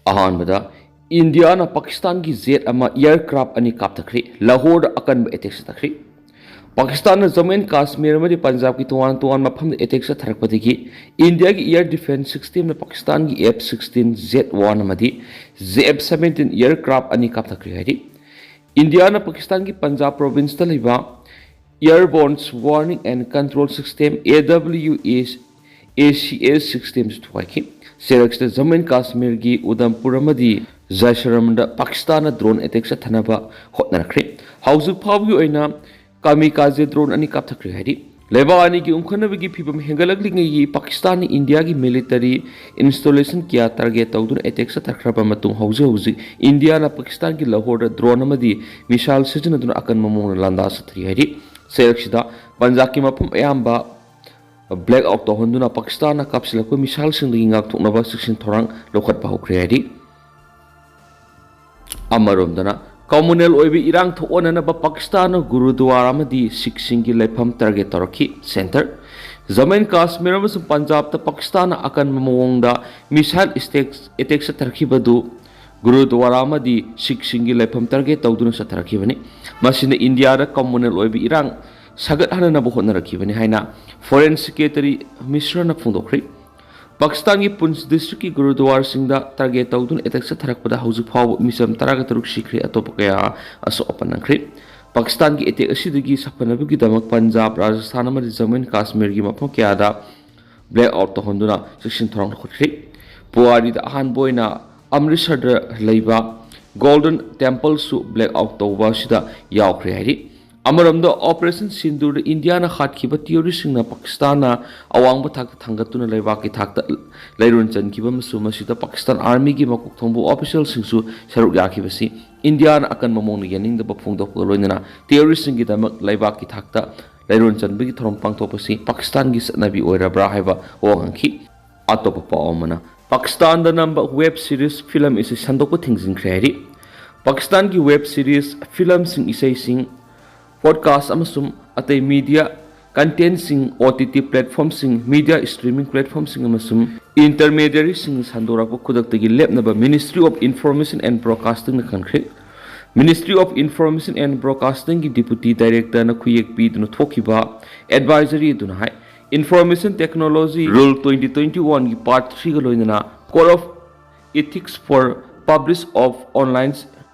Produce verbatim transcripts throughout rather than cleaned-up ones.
ꯑꯍꯥꯟꯕꯗ, ꯏꯟꯗꯤꯌꯥꯅ ꯄꯥꯀꯤꯁꯇꯥꯟꯒꯤ ꯖꯦꯠ ꯑꯃ, ꯑꯦꯌꯔꯀ꯭ꯔꯥꯐ ꯑꯅꯤ ꯀꯥꯞꯊꯈ꯭ꯔꯦ꯫ ꯂꯍꯣꯔꯗ ꯑꯀꯟꯕ ꯑꯦꯇꯦꯛ ꯆꯠꯊꯈ꯭ꯔꯦ꯫ ꯄꯥꯀꯤꯁꯇꯥꯟꯅ ꯖꯝꯃꯨ ꯑꯦꯟ ꯀꯥꯁꯃꯤꯔ ꯑꯃꯗꯤ ꯄꯟꯖꯥꯕꯀꯤ ꯇꯣꯉꯥꯟ ꯇꯣꯉꯥꯟꯕ ꯃꯐꯝꯗ ꯑꯦꯇꯦꯛ ꯆꯠꯊꯔꯛꯄꯗꯒꯤ ꯏꯟꯗꯤꯌꯥꯒꯤ ꯑꯦꯌꯔ ꯗꯤꯐꯦꯟꯁ ꯁꯤꯁꯇꯦꯝꯅ ꯄꯥꯀꯤꯁꯇꯥꯟꯒꯤ ꯑꯦꯐ ꯁꯤꯛꯁꯇꯤꯟ ꯖꯦꯠ ꯋꯥꯟ ꯑꯃꯗꯤ ꯖꯦ ꯑꯦꯐ ꯁꯕꯦꯟꯇꯤꯟ ꯑꯦꯌꯔꯀ꯭ꯔꯥꯐ ꯑꯅꯤ ꯀꯥꯞꯊꯈ꯭ꯔꯦ ꯍꯥꯏꯔꯤ꯫ ꯏꯟꯗꯤꯌꯥꯅ ꯄꯥꯀꯤꯁꯇꯥꯟꯒꯤ ꯄꯟꯖꯥꯕ ꯄ꯭ꯔꯣꯚꯤꯟꯁꯇ ꯂꯩꯕ Airborne Warning and Control System, A W A, A C S system ꯁꯨ ꯊꯨꯒꯥꯏꯈꯤ꯫ ꯆꯩꯔꯛꯁꯤꯗ ꯖꯝꯃꯨ ꯑꯦꯟ ꯀꯥꯁꯃꯤꯔꯒꯤ ꯎꯗꯝꯄꯨꯔ ꯑꯃꯗꯤ ꯖꯥꯏꯁꯔꯝꯗ ꯄꯥꯀꯤꯁꯇꯥꯟꯅ ꯗ꯭ꯔꯣꯟ ꯑꯦꯇꯦꯛ ꯆꯠꯊꯅꯕ ꯍꯣꯠꯅꯔꯛꯈ꯭ꯔꯦ꯫ ꯍꯧꯖꯤꯛ ꯐꯥꯎꯕꯒꯤ ꯑꯣꯏꯅ ꯀꯥꯃꯤꯀꯥꯖꯦ ꯗ꯭ꯔꯣꯟ ꯑꯅꯤ ꯀꯥꯞꯊꯈ꯭ꯔꯦ ꯍꯥꯏꯔꯤ꯫ ꯂꯩꯕꯥꯛ ꯑꯅꯤꯒꯤ ꯎꯪꯈꯠꯅꯕꯒꯤ ꯐꯤꯚꯝ ꯍꯦꯟꯒꯠꯂꯛꯂꯤꯉꯩꯒꯤ ꯄꯥꯀꯤꯁꯇꯥꯟꯅ ꯏꯟꯗꯤꯌꯥꯒꯤ ꯃꯤꯂꯤꯇꯔꯤ ꯏꯟꯁꯇꯣꯂꯦꯁꯟ ꯀꯌꯥ ꯇꯥꯔꯒꯦꯠ ꯇꯧꯗꯨꯅ ꯑꯦꯇꯦꯛ ꯆꯠꯊꯈ꯭ꯔꯕ ꯃꯇꯨꯡ ꯍꯧꯖꯤꯛ ꯍꯧꯖꯤꯛ ꯏꯟꯗꯤꯌꯥꯅ ꯄꯥꯀꯤꯁꯇꯥꯟꯒꯤ ꯂꯍꯣꯔꯗ ꯗ꯭ꯔꯣꯟ ꯑꯃꯗꯤ ꯃꯤꯁꯥꯏꯜ ꯁꯤꯖꯤꯟꯅꯗꯨꯅ ꯑꯀꯟꯕ ꯃꯑꯣꯡꯗ ꯂꯥꯟꯗꯥ ꯆꯠꯊꯔꯤ ꯍꯥꯏꯔꯤ꯫ ꯆꯩꯔꯛꯁꯤꯗ ꯄꯟꯖꯥꯕꯀꯤ ꯃꯐꯝ ꯑꯌꯥꯝꯕ ꯕ꯭ꯂꯦꯛ ꯑꯥꯎꯠ ꯇꯧꯍꯟꯗꯨꯅ ꯄꯥꯀꯤꯁꯇꯥꯟꯅ ꯀꯥꯞꯁꯤꯜꯂꯛꯄ ꯃꯤꯁꯥꯏꯜꯁꯤꯡꯗꯒꯤ ꯉꯥꯛꯊꯣꯛꯅꯕ ꯆꯦꯛꯁꯤꯟ ꯊꯧꯔꯥꯡ ꯂꯧꯈꯠꯄ ꯍꯧꯈ꯭ꯔꯦ ꯍꯥꯏꯔꯤ꯫ ꯑꯃꯔꯣꯝꯗꯅ, ꯀꯃꯨꯅꯦꯜ ꯑꯣꯏꯕ ꯏꯔꯥꯡ ꯊꯣꯛꯍꯟꯅꯅꯕ ꯄꯥꯀꯤꯁꯇꯥꯟꯅ ꯒꯨꯔꯨꯗ꯭ꯋꯥꯔꯥ ꯑꯃꯗꯤ ꯁꯤꯈꯁꯤꯡꯒꯤ ꯂꯩꯐꯝ ꯇꯥꯔꯒꯦꯠ ꯇꯧꯔꯛꯈꯤ꯫ ꯁꯦꯟꯇꯔ ꯖꯝꯃꯨ ꯑꯦꯟ ꯀꯥꯁꯃꯤꯔ ꯑꯃꯁꯨꯡ ꯄꯟꯖꯥꯕꯇ ꯄꯥꯀꯤꯁꯇꯥꯟꯅ ꯑꯀꯟꯕ ꯃꯑꯣꯡꯗ ꯃꯤꯁꯥꯏꯜ ꯑꯦꯇꯦꯛ ꯆꯠꯊꯔꯛꯈꯤꯕꯗꯨ ꯒꯨꯔꯨꯗ꯭ꯋꯥꯔꯥ ꯑꯃꯗꯤ ꯁꯤꯈꯁꯤꯡꯒꯤ ꯂꯩꯐꯝ ꯇꯥꯔꯒꯦꯠ ꯇꯧꯗꯨꯅ ꯆꯠꯊꯔꯛꯈꯤꯕꯅꯤ꯫ ꯃꯁꯤꯅ ꯏꯟꯗꯤꯌꯥꯗ ꯀꯃꯨꯅꯦꯜ ꯑꯣꯏꯕ ꯏꯔꯥꯡ ꯁꯥꯒꯠꯍꯟꯅꯅꯕ ꯍꯣꯠꯅꯔꯛꯈꯤꯕꯅꯤ ꯍꯥꯏꯅ ꯐꯣꯔꯦꯟ ꯁꯦꯀ꯭ꯔꯦꯇꯔꯤ ꯃꯤꯁ꯭ꯔꯅ ꯐꯣꯡꯗꯣꯛꯈ꯭ꯔꯤ꯫ ꯄꯥꯀꯤꯁꯇꯥꯟꯒꯤ ꯄꯨꯟꯆ ꯗꯤꯁꯇ꯭ꯔꯤꯛꯀꯤ ꯒꯨꯔꯨꯗ꯭ꯋꯥꯔꯁꯤꯡꯗ ꯇꯥꯔꯒꯦꯠ ꯇꯧꯗꯨꯅ ꯑꯦꯇꯦꯛ ꯆꯠꯊꯔꯛꯄꯗ ꯍꯧꯖꯤꯛ ꯐꯥꯎꯕ ꯃꯤꯆꯝ ꯇꯔꯥꯒ ꯇꯔꯨꯛ ꯁꯤꯈ꯭ꯔꯦ, ꯑꯇꯣꯞꯄ ꯀꯌꯥ ꯑꯁꯣꯛ ꯑꯄꯟ ꯅꯪꯈ꯭ꯔꯦ꯫ ꯄꯥꯀꯤꯁꯇꯥꯟꯒꯤ ꯑꯦꯇꯦꯛ ꯑꯁꯤꯗꯒꯤ ꯁꯥꯐꯅꯕꯒꯤꯗꯃꯛ ꯄꯟꯖꯥꯕ, ꯔꯥꯖꯁꯊꯥꯟ ꯑꯃꯗꯤ ꯖꯝꯃꯨ ꯑꯦꯟ ꯀꯥꯁꯃꯤꯔꯒꯤ ꯃꯐꯝ ꯀꯌꯥꯗ ꯕ꯭ꯂꯦꯛ ꯑꯥꯎꯠ ꯇꯧꯍꯟꯗꯨꯅ ꯆꯦꯛꯁꯤꯟ ꯊꯧꯔꯥꯡ ꯂꯧꯈꯠꯈ꯭ꯔꯦ꯫ ꯄꯨꯋꯥꯔꯤꯗ ꯑꯍꯥꯟꯕ ꯑꯣꯏꯅ ꯑꯃ꯭ꯔꯤꯠꯁꯔꯗ ꯂꯩꯕ ꯒꯣꯜꯗꯟ ꯇꯦꯝꯄꯜꯁꯨ ꯕ꯭ꯂꯦꯛ ꯑꯥꯎꯠ ꯇꯧꯕ ꯑꯁꯤꯗ ꯌꯥꯎꯈ꯭ꯔꯦ ꯍꯥꯏꯔꯤ꯫ ꯑꯃꯔꯣꯝꯗ, ꯑꯣꯄꯔꯦꯁꯟ ꯁꯤꯟꯗꯨꯔꯗ ꯏꯟꯗꯤꯌꯥꯅ ꯍꯥꯠꯈꯤꯕ ꯇꯦꯔꯣꯔꯤꯁ꯭ꯠꯁꯤꯡꯅ ꯄꯥꯀꯤꯁꯇꯥꯟꯅ ꯑꯋꯥꯡꯕ ꯊꯥꯛꯇ ꯊꯥꯡꯒꯠꯇꯨꯅ ꯂꯩꯕꯥꯛꯀꯤ ꯊꯥꯛꯇ ꯂꯩꯔꯣꯟ ꯆꯟꯈꯤꯕ ꯑꯃꯁꯨ ꯃꯁꯤꯗ ꯄꯥꯀꯤꯁꯇꯥꯟ ꯑꯥꯔꯃꯤꯒꯤ ꯃꯀꯣꯛ ꯊꯣꯡꯕ ꯑꯣꯐꯤꯁꯤꯌꯦꯜꯁꯤꯡꯁꯨ ꯁꯔꯨꯛ ꯌꯥꯈꯤꯕꯁꯤ ꯏꯟꯗꯤꯌꯥꯅ ꯑꯀꯟꯕ ꯃꯑꯣꯡꯗ ꯌꯥꯅꯤꯡꯗꯕ ꯐꯣꯡꯗꯣꯛꯄꯒ ꯂꯣꯏꯅꯅ ꯇꯦꯔꯣꯔꯤꯁ꯭ꯠꯁꯤꯡꯒꯤꯗꯃꯛ ꯂꯩꯕꯥꯛꯀꯤ ꯊꯥꯛꯇ ꯂꯩꯔꯣꯟ ꯆꯟꯕꯒꯤ ꯊꯧꯔꯝ ꯄꯥꯡꯊꯣꯛꯄꯁꯤ ꯄꯥꯀꯤꯁꯇꯥꯟꯒꯤ ꯆꯠꯅꯕꯤ ꯑꯣꯏꯔꯕ꯭ꯔꯥ ꯍꯥꯏꯕ ꯋꯥꯍꯪꯈꯤ꯫ ꯑꯇꯣꯞꯄ ꯄꯥꯎ ꯑꯃꯅ, ꯄꯥꯀꯤꯁꯇꯥꯟꯗ ꯅꯝꯕ ꯋꯦꯕ ꯁꯤꯔꯤꯁ ꯐꯤꯂꯝ ꯏꯁꯩ ꯁꯟꯗꯣꯛꯄ ꯊꯤꯡꯖꯤꯟꯈ꯭ꯔꯦ ꯍꯥꯏꯔꯤ꯫ ꯄꯥꯀꯤꯁꯇꯥꯟꯒꯤ ꯋꯦꯕ ꯁꯤꯔꯤꯁ, ꯐꯤꯂꯝꯁꯤꯡ, ꯏꯁꯩꯁꯤꯡ, ꯄꯣꯗꯀꯥꯁ ꯑꯃꯁꯨꯡ ꯑꯇꯩ ꯃꯤꯗꯤꯌꯥ ꯀꯟꯇꯦꯟꯠꯁꯤꯡ, ꯑꯣ ꯇꯤ ꯇꯤ ꯄ꯭ꯂꯦꯠꯐꯣꯔꯝꯁꯤꯡ, ꯃꯤꯗꯤꯌꯥ ꯁ꯭ꯇ꯭ꯔꯤꯃꯤꯡ ꯄ꯭ꯂꯦꯠꯐꯣꯔꯝꯁꯤꯡ ꯑꯃꯁꯨꯡ Intermediaryꯁꯤꯡ ꯁꯟꯗꯣꯔꯛꯄ ꯈꯨꯗꯛꯇꯒꯤ ꯂꯦꯞꯅꯕ Ministry of Information and Broadcastingꯅ ꯈꯪꯈ꯭ꯔꯦ꯫ Ministry of Information and Broadcastingꯒꯤ Deputy Directorꯅ ꯈꯨꯌꯦꯛ ꯄꯤꯗꯨꯅ ꯊꯣꯛꯈꯤꯕ advisory ꯑꯗꯨꯅ ꯍꯥꯏ, Information Technology Rule twenty twenty-oneꯒꯤ Part threeꯒ ꯂꯣꯏꯅꯅ Code of Ethics for Publish of Online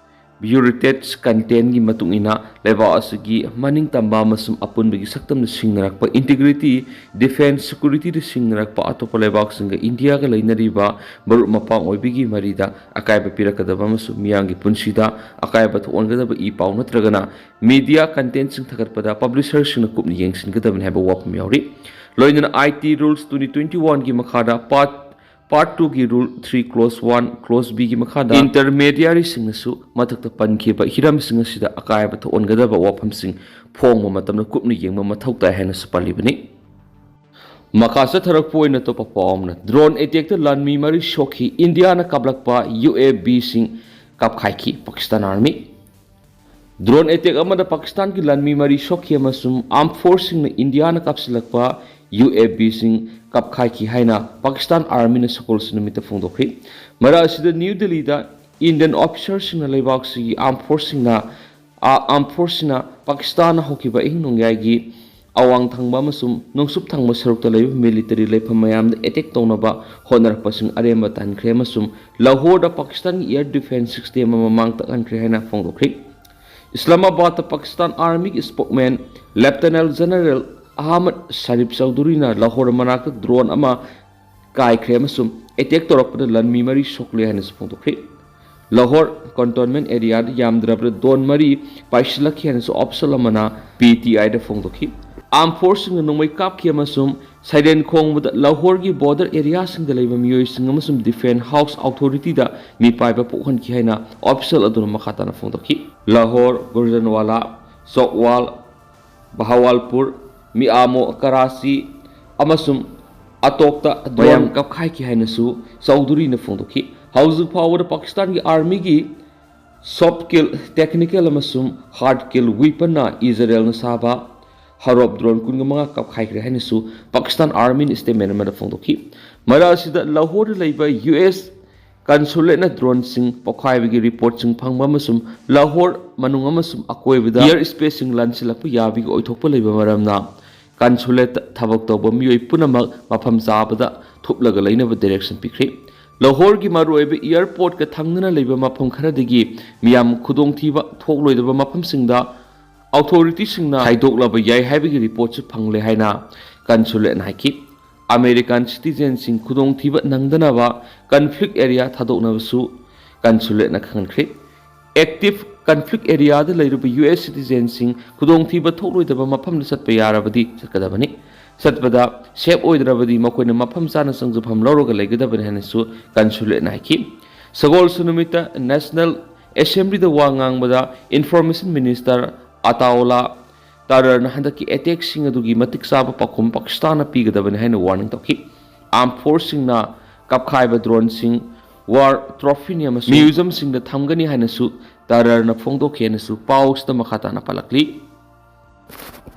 Pirated Contentꯀꯤ ꯃꯇꯨꯡ ꯏꯟꯅ ꯂꯩꯕꯥꯛ ꯑꯁꯤꯒꯤ ꯃꯅꯤꯡ ꯇꯝꯕ ꯑꯃꯁꯨꯡ ꯑꯄꯨꯟꯕꯒꯤ ꯁꯛꯇꯝꯗ ꯁꯤꯡꯅꯔꯛꯄ, integrity, defence, securityꯗ ꯁꯤꯡꯅꯔꯛꯄ ꯑꯇꯣꯞꯄ ꯂꯩꯕꯥꯛꯁꯤꯡꯒ ꯏꯟꯗꯤꯌꯥꯒ ꯂꯩꯅꯔꯤꯕ ꯃꯔꯨꯞ ꯃꯄꯥꯡ ꯑꯣꯏꯕꯒꯤ ꯃꯔꯤꯗ ꯑꯀꯥꯏꯕ ꯄꯤꯔꯛꯀꯗꯕ ꯑꯃꯁꯨꯡ ꯃꯤꯌꯥꯝꯒꯤ ꯄꯨꯟꯁꯤꯗ ꯑꯀꯥꯏꯕ ꯊꯣꯛꯍꯟꯒꯗꯕ ꯏ ꯄꯥꯎ ꯅꯠꯇ꯭ꯔꯒꯅ media contentꯁꯤꯡ ꯊꯥꯒꯠꯄꯗ publisherꯁꯤꯡꯅ ꯀꯨꯞꯅ ꯌꯦꯡꯁꯤꯟꯒꯗꯕꯅꯤ ꯍꯥꯏꯕ ꯋꯥꯐꯝ ꯌꯥꯎꯔꯤ꯫ ꯂꯣꯏꯅꯅ I T Rules twenty twenty-oneꯒꯤ ꯃꯈꯥꯗ Part Part twoꯒꯤ Rule three Clause one Clause Bꯒꯤ ꯃꯈꯥꯗ intermediaryꯁꯤꯡꯅꯁꯨ ꯃꯊꯛꯇ ꯄꯟꯈꯤꯕ ꯍꯤꯔꯝꯁꯤꯡ ꯑꯁꯤꯗ ꯑꯀꯥꯏꯕ ꯊꯣꯛꯍꯟꯒꯗꯕ ꯋꯥꯐꯝꯁꯤꯡ ꯐꯣꯡꯕ ꯃꯇꯝꯗ ꯀꯨꯞꯅ ꯌꯦꯡꯕ ꯃꯊꯧ ꯇꯥꯏ ꯍꯥꯏꯅꯁꯨ ꯄꯜꯂꯤꯕꯅꯤ꯫ ꯃꯈꯥ ꯆꯠꯊꯔꯛꯄ ꯑꯣꯏꯅ ꯑꯇꯣꯞꯄ ꯄꯥꯎ ꯑꯃꯅ, drone attackꯇ ꯂꯥꯟꯃꯤ ꯃꯔꯤ ꯁꯣꯛꯈꯤ, ꯏꯟꯗꯤꯌꯥꯅ ꯀꯥꯞꯂꯛꯄ UAVꯁꯤꯡ ꯀꯥꯞꯈꯥꯏꯈꯤ, Pakistan Army꯫ Drone attack ꯑꯃꯗ ꯄꯥꯀꯤꯁꯇꯥꯟꯒꯤ ꯂꯥꯟꯃꯤ ꯃꯔꯤ ꯁꯣꯛꯈꯤ ꯑꯃꯁꯨꯡ armed forceꯁꯤꯡꯅ ꯏꯟꯗꯤꯌꯥꯅ ꯀꯥꯞꯁꯤꯜꯂꯛꯄ UAVꯁꯤꯡ ꯀꯥꯞꯈꯥꯏꯈꯤ ꯍꯥꯏꯅ ꯄꯥꯀꯤꯁꯇꯥꯟ Armyꯅ ꯁꯒꯣꯜꯁꯦꯟ ꯅꯨꯃꯤꯠꯇ ꯐꯣꯡꯗꯣꯛꯈꯤ꯫ ꯃꯔꯛ ꯑꯁꯤꯗ ꯅ꯭ꯌꯨ ꯗꯦꯜꯂꯤꯗ Indian officerꯁꯤꯡꯅ ꯂꯩꯕꯥꯛꯁꯤꯒꯤ armed forceꯁꯤꯡꯅ, armed forceꯁꯤꯡꯅ ꯄꯥꯀꯤꯁꯇꯥꯟꯅ ꯍꯧꯈꯤꯕ ꯑꯍꯤꯡ ꯅꯣꯡꯌꯥꯏꯒꯤ ꯑꯋꯥꯡ ꯊꯪꯕ ꯑꯃꯁꯨꯡ ꯅꯣꯡꯆꯨꯞ ꯊꯪꯕ ꯁꯔꯨꯛꯇ ꯂꯩꯕ military ꯂꯩꯐꯝ ꯃꯌꯥꯝꯗ attack ꯇꯧꯅꯕ ꯍꯣꯠꯅꯔꯛꯄꯁꯤꯡ ꯑꯔꯦꯝꯕ ꯇꯥꯍꯟꯈ꯭ꯔꯦ ꯑꯃꯁꯨꯡ ꯂꯥꯍꯣꯔꯗ ꯄꯥꯀꯤꯁꯇꯥꯟꯒꯤ air defence system ꯑꯃ ꯃꯥꯡ ꯇꯥꯛꯍꯟꯈ꯭ꯔꯦ ꯍꯥꯏꯅ ꯐꯣꯡꯗꯣꯛꯈ꯭ꯔꯤ꯫ ꯏꯁꯂꯥꯃꯥꯕꯥꯗꯇ Pakistan Armyꯒꯤ spokesman Lieutenant General Ahmad Sharif Chowdhuryꯅ Lahore ꯃꯅꯥꯛꯇ drone ꯑꯃ ꯀꯥꯏꯈ꯭ꯔꯦ ꯑꯃꯁꯨꯡ attack ꯇꯧꯔꯛꯄꯗ ꯂꯥꯟꯃꯤ ꯃꯔꯤ ꯁꯣꯛꯂꯦ ꯍꯥꯏꯅꯁꯨ ꯐꯣꯡꯗꯣꯛꯈ꯭ꯔꯤ꯫ ꯂꯥꯍꯣꯔ cantonment areaꯗ ꯌꯥꯝꯗ꯭ꯔꯕꯗ drone ꯃꯔꯤ ꯄꯥꯏꯁꯤꯜꯂꯛꯈꯤ ꯍꯥꯏꯅꯁꯨ official ꯑꯃꯅ PTIꯗ ꯐꯣꯡꯗꯣꯛꯈꯤ꯫ Armed forceꯁꯤꯡꯅ ꯅꯣꯡꯃꯩ ꯀꯥꯞꯈꯤ ꯑꯃꯁꯨꯡ siren ꯈꯣꯡꯕꯗ ꯂꯥꯍꯣꯔꯒꯤ border areaꯁꯤꯡꯗ ꯂꯩꯕ ꯃꯤꯑꯣꯏꯁꯤꯡ ꯑꯃꯁꯨꯡ defence house authorityꯗ ꯃꯤꯄꯥꯏꯕ ꯄꯣꯛꯍꯟꯈꯤ ꯍꯥꯏꯅ official ꯑꯗꯨꯅ ꯃꯈꯥ ꯇꯥꯅ ꯐꯣꯡꯗꯣꯛꯈꯤ꯫ ꯂꯥꯍꯣꯔ, ꯒꯨꯖꯔꯥꯟꯋꯥꯂꯥ, ꯆꯣꯛꯋꯥꯜ, ꯕꯍꯥꯋꯥꯜꯄꯨꯔ, ꯃꯤꯌꯥꯃꯣ, ꯀꯔꯥꯆꯤ ꯑꯃꯁꯨꯡ ꯑꯇꯣꯛꯇ drone ꯃꯌꯥꯝ ꯀꯥꯞꯈꯥꯏꯈꯤ ꯍꯥꯏꯅꯁꯨ ꯆꯧꯙꯨꯔꯤꯅ ꯐꯣꯡꯗꯣꯛꯈꯤ꯫ ꯍꯧꯖꯤꯛ ꯐꯥꯎꯕꯗ ꯄꯥꯀꯤꯁꯇꯥꯟꯒꯤ Armyꯒꯤ soft kill, technical ꯑꯃꯁꯨꯡ hard kill weaponꯅ ꯏꯖꯔꯦꯜꯅ ꯁꯥꯕ Harop drone ꯀꯨꯟꯃꯉꯥ ꯀꯥꯞꯈꯥꯏꯈ꯭ꯔꯦ ꯍꯥꯏꯅꯁꯨ ꯄꯥꯀꯤꯁꯇꯥꯟ Armyꯅ statement ꯑꯃꯗ ꯐꯣꯡꯗꯣꯛꯈꯤ꯫ ꯃꯔꯛ ꯑꯁꯤꯗ ꯂꯥꯍꯣꯔꯗ ꯂꯩꯕ ꯌꯨ ꯑꯦꯁ ꯀꯟꯁꯨꯂꯦꯠꯅ ꯗ꯭ꯔꯣꯟꯁꯤꯡ ꯄꯣꯈꯥꯏꯕꯒꯤ ꯔꯤꯄꯣꯔꯠꯁꯤꯡ ꯐꯪꯕ ꯑꯃꯁꯨꯡ ꯂꯥꯍꯣꯔ ꯃꯅꯨꯡ ꯑꯃꯁꯨꯡ ꯑꯀꯣꯏꯕꯗ ꯏꯌꯔ ꯁ꯭ꯄꯦꯁꯁꯤꯡ ꯂꯥꯟꯁꯤꯜꯂꯛꯄ ꯌꯥꯕꯒꯤ ꯑꯣꯏꯊꯣꯛꯄ ꯂꯩꯕ ꯃꯔꯝꯅ ꯀꯟꯁꯨꯂꯦꯠꯇ ꯊꯕꯛ ꯇꯧꯕ ꯃꯤꯑꯣꯏ ꯄꯨꯝꯅꯃꯛ ꯃꯐꯝ ꯆꯥꯕꯗ ꯊꯨꯞꯂꯒ ꯂꯩꯅꯕ ꯗꯥꯏꯔꯦꯛꯁꯟ ꯄꯤꯈ꯭ꯔꯤ꯫ ꯂꯥꯍꯣꯔꯒꯤ ꯃꯔꯨꯑꯣꯏꯕ ꯑꯦꯌꯔꯄꯣꯔꯠꯀ ꯊꯪꯅꯅ ꯂꯩꯕ ꯃꯐꯝ ꯈꯔꯗꯒꯤ ꯃꯤꯌꯥꯝ ꯈꯨꯗꯣꯡꯊꯤꯕ ꯊꯣꯛꯂꯣꯏꯗꯕ ꯃꯐꯝꯁꯤꯡꯗ ꯑꯣꯊꯣꯔꯤꯇꯤꯁꯤꯡꯅ ꯈꯥꯏꯗꯣꯛꯂꯕ ꯌꯥꯏ ꯍꯥꯏꯕꯒꯤ ꯔꯤꯄꯣꯔꯠꯁꯨ ꯐꯪꯂꯦ ꯍꯥꯏꯅ ꯀꯟꯁꯨꯂꯦꯠꯅ ꯍꯥꯏꯈꯤ꯫ ꯑꯃꯦꯔꯤꯀꯥꯟ ꯁꯤꯇꯤꯖꯦꯟꯁꯤꯡ ꯈꯨꯗꯣꯡꯊꯤꯕ ꯅꯪꯗꯅꯕ ꯀꯟꯐ꯭ꯂꯤꯛ ꯑꯦꯔꯤꯌꯥ ꯊꯥꯗꯣꯛꯅꯕꯁꯨ ꯀꯟꯁꯨꯂꯦꯠꯅ ꯈꯪꯍꯟꯈ꯭ꯔꯤ꯫ ꯑꯦꯛꯇꯤꯚ ꯀꯟꯐ꯭ꯂꯤꯛ ꯑꯦꯔꯤꯌꯥꯗ ꯂꯩꯔꯤꯕ ꯌꯨ ꯑꯦꯁ ꯁꯤꯇꯤꯖꯦꯟꯁꯤꯡ ꯈꯨꯗꯣꯡꯊꯤꯕ ꯊꯣꯛꯂꯣꯏꯗꯕ ꯃꯐꯝꯗ ꯆꯠꯄ ꯌꯥꯔꯕꯗꯤ ꯆꯠꯀꯗꯕꯅꯤ꯫ ꯆꯠꯄꯗ ꯁꯦꯐ ꯑꯣꯏꯗ꯭ꯔꯕꯗꯤ ꯃꯈꯣꯏꯅ ꯃꯐꯝ ꯆꯥꯅ ꯆꯪꯖꯐꯝ ꯂꯧꯔꯒ ꯂꯩꯒꯗꯕꯅꯤ ꯍꯥꯏꯅꯁꯨ ꯀꯟꯁꯨꯂꯦꯠꯅ ꯍꯥꯏꯈꯤ꯫ ꯁꯒꯣꯜꯁꯦꯟ ꯅꯨꯃꯤꯠꯇ ꯅꯦꯁꯅꯦꯜ ꯑꯦꯁꯦꯝꯕ꯭ꯂꯤꯗ ꯋꯥ ꯉꯥꯡꯕꯗ ꯏꯟꯐꯣꯔꯃꯦꯁꯟ ꯃꯤꯅꯤꯁꯇꯔ ꯑꯇꯥꯎꯂꯥ ꯇꯥꯔꯔꯅ ꯍꯟꯗꯛꯀꯤ ꯑꯦꯇꯦꯛꯁꯤꯡ ꯑꯗꯨꯒꯤ ꯃꯇꯤꯛ ꯆꯥꯕ ꯄꯥꯎꯈꯨꯝ ꯄꯥꯀꯤꯁꯇꯥꯟꯅ ꯄꯤꯒꯗꯕꯅꯤ ꯍꯥꯏꯅ ꯋꯥꯔꯅꯤꯡ ꯇꯧꯈꯤ꯫ ꯑꯥꯔꯝ ꯐꯣꯔꯁꯁꯤꯡꯅ ꯀꯥꯞꯈꯥꯏꯕ ꯗ꯭ꯔꯣꯟꯁꯤꯡ ꯋꯥꯔ ꯇ꯭ꯔꯣꯐꯤꯅꯤ ꯑꯃꯁꯨꯡ ꯃ꯭ꯌꯨꯖꯝꯁꯤꯡꯗ ꯊꯝꯒꯅꯤ ꯍꯥꯏꯅꯁꯨ ꯇꯥꯔꯔꯅ ꯐꯣꯡꯗꯣꯛꯈꯤ ꯍꯥꯏꯅꯁꯨ ꯄꯥꯎ ꯑꯁꯤꯗ ꯃꯈꯥ ꯇꯥꯅ ꯄꯜꯂꯛꯂꯤ꯫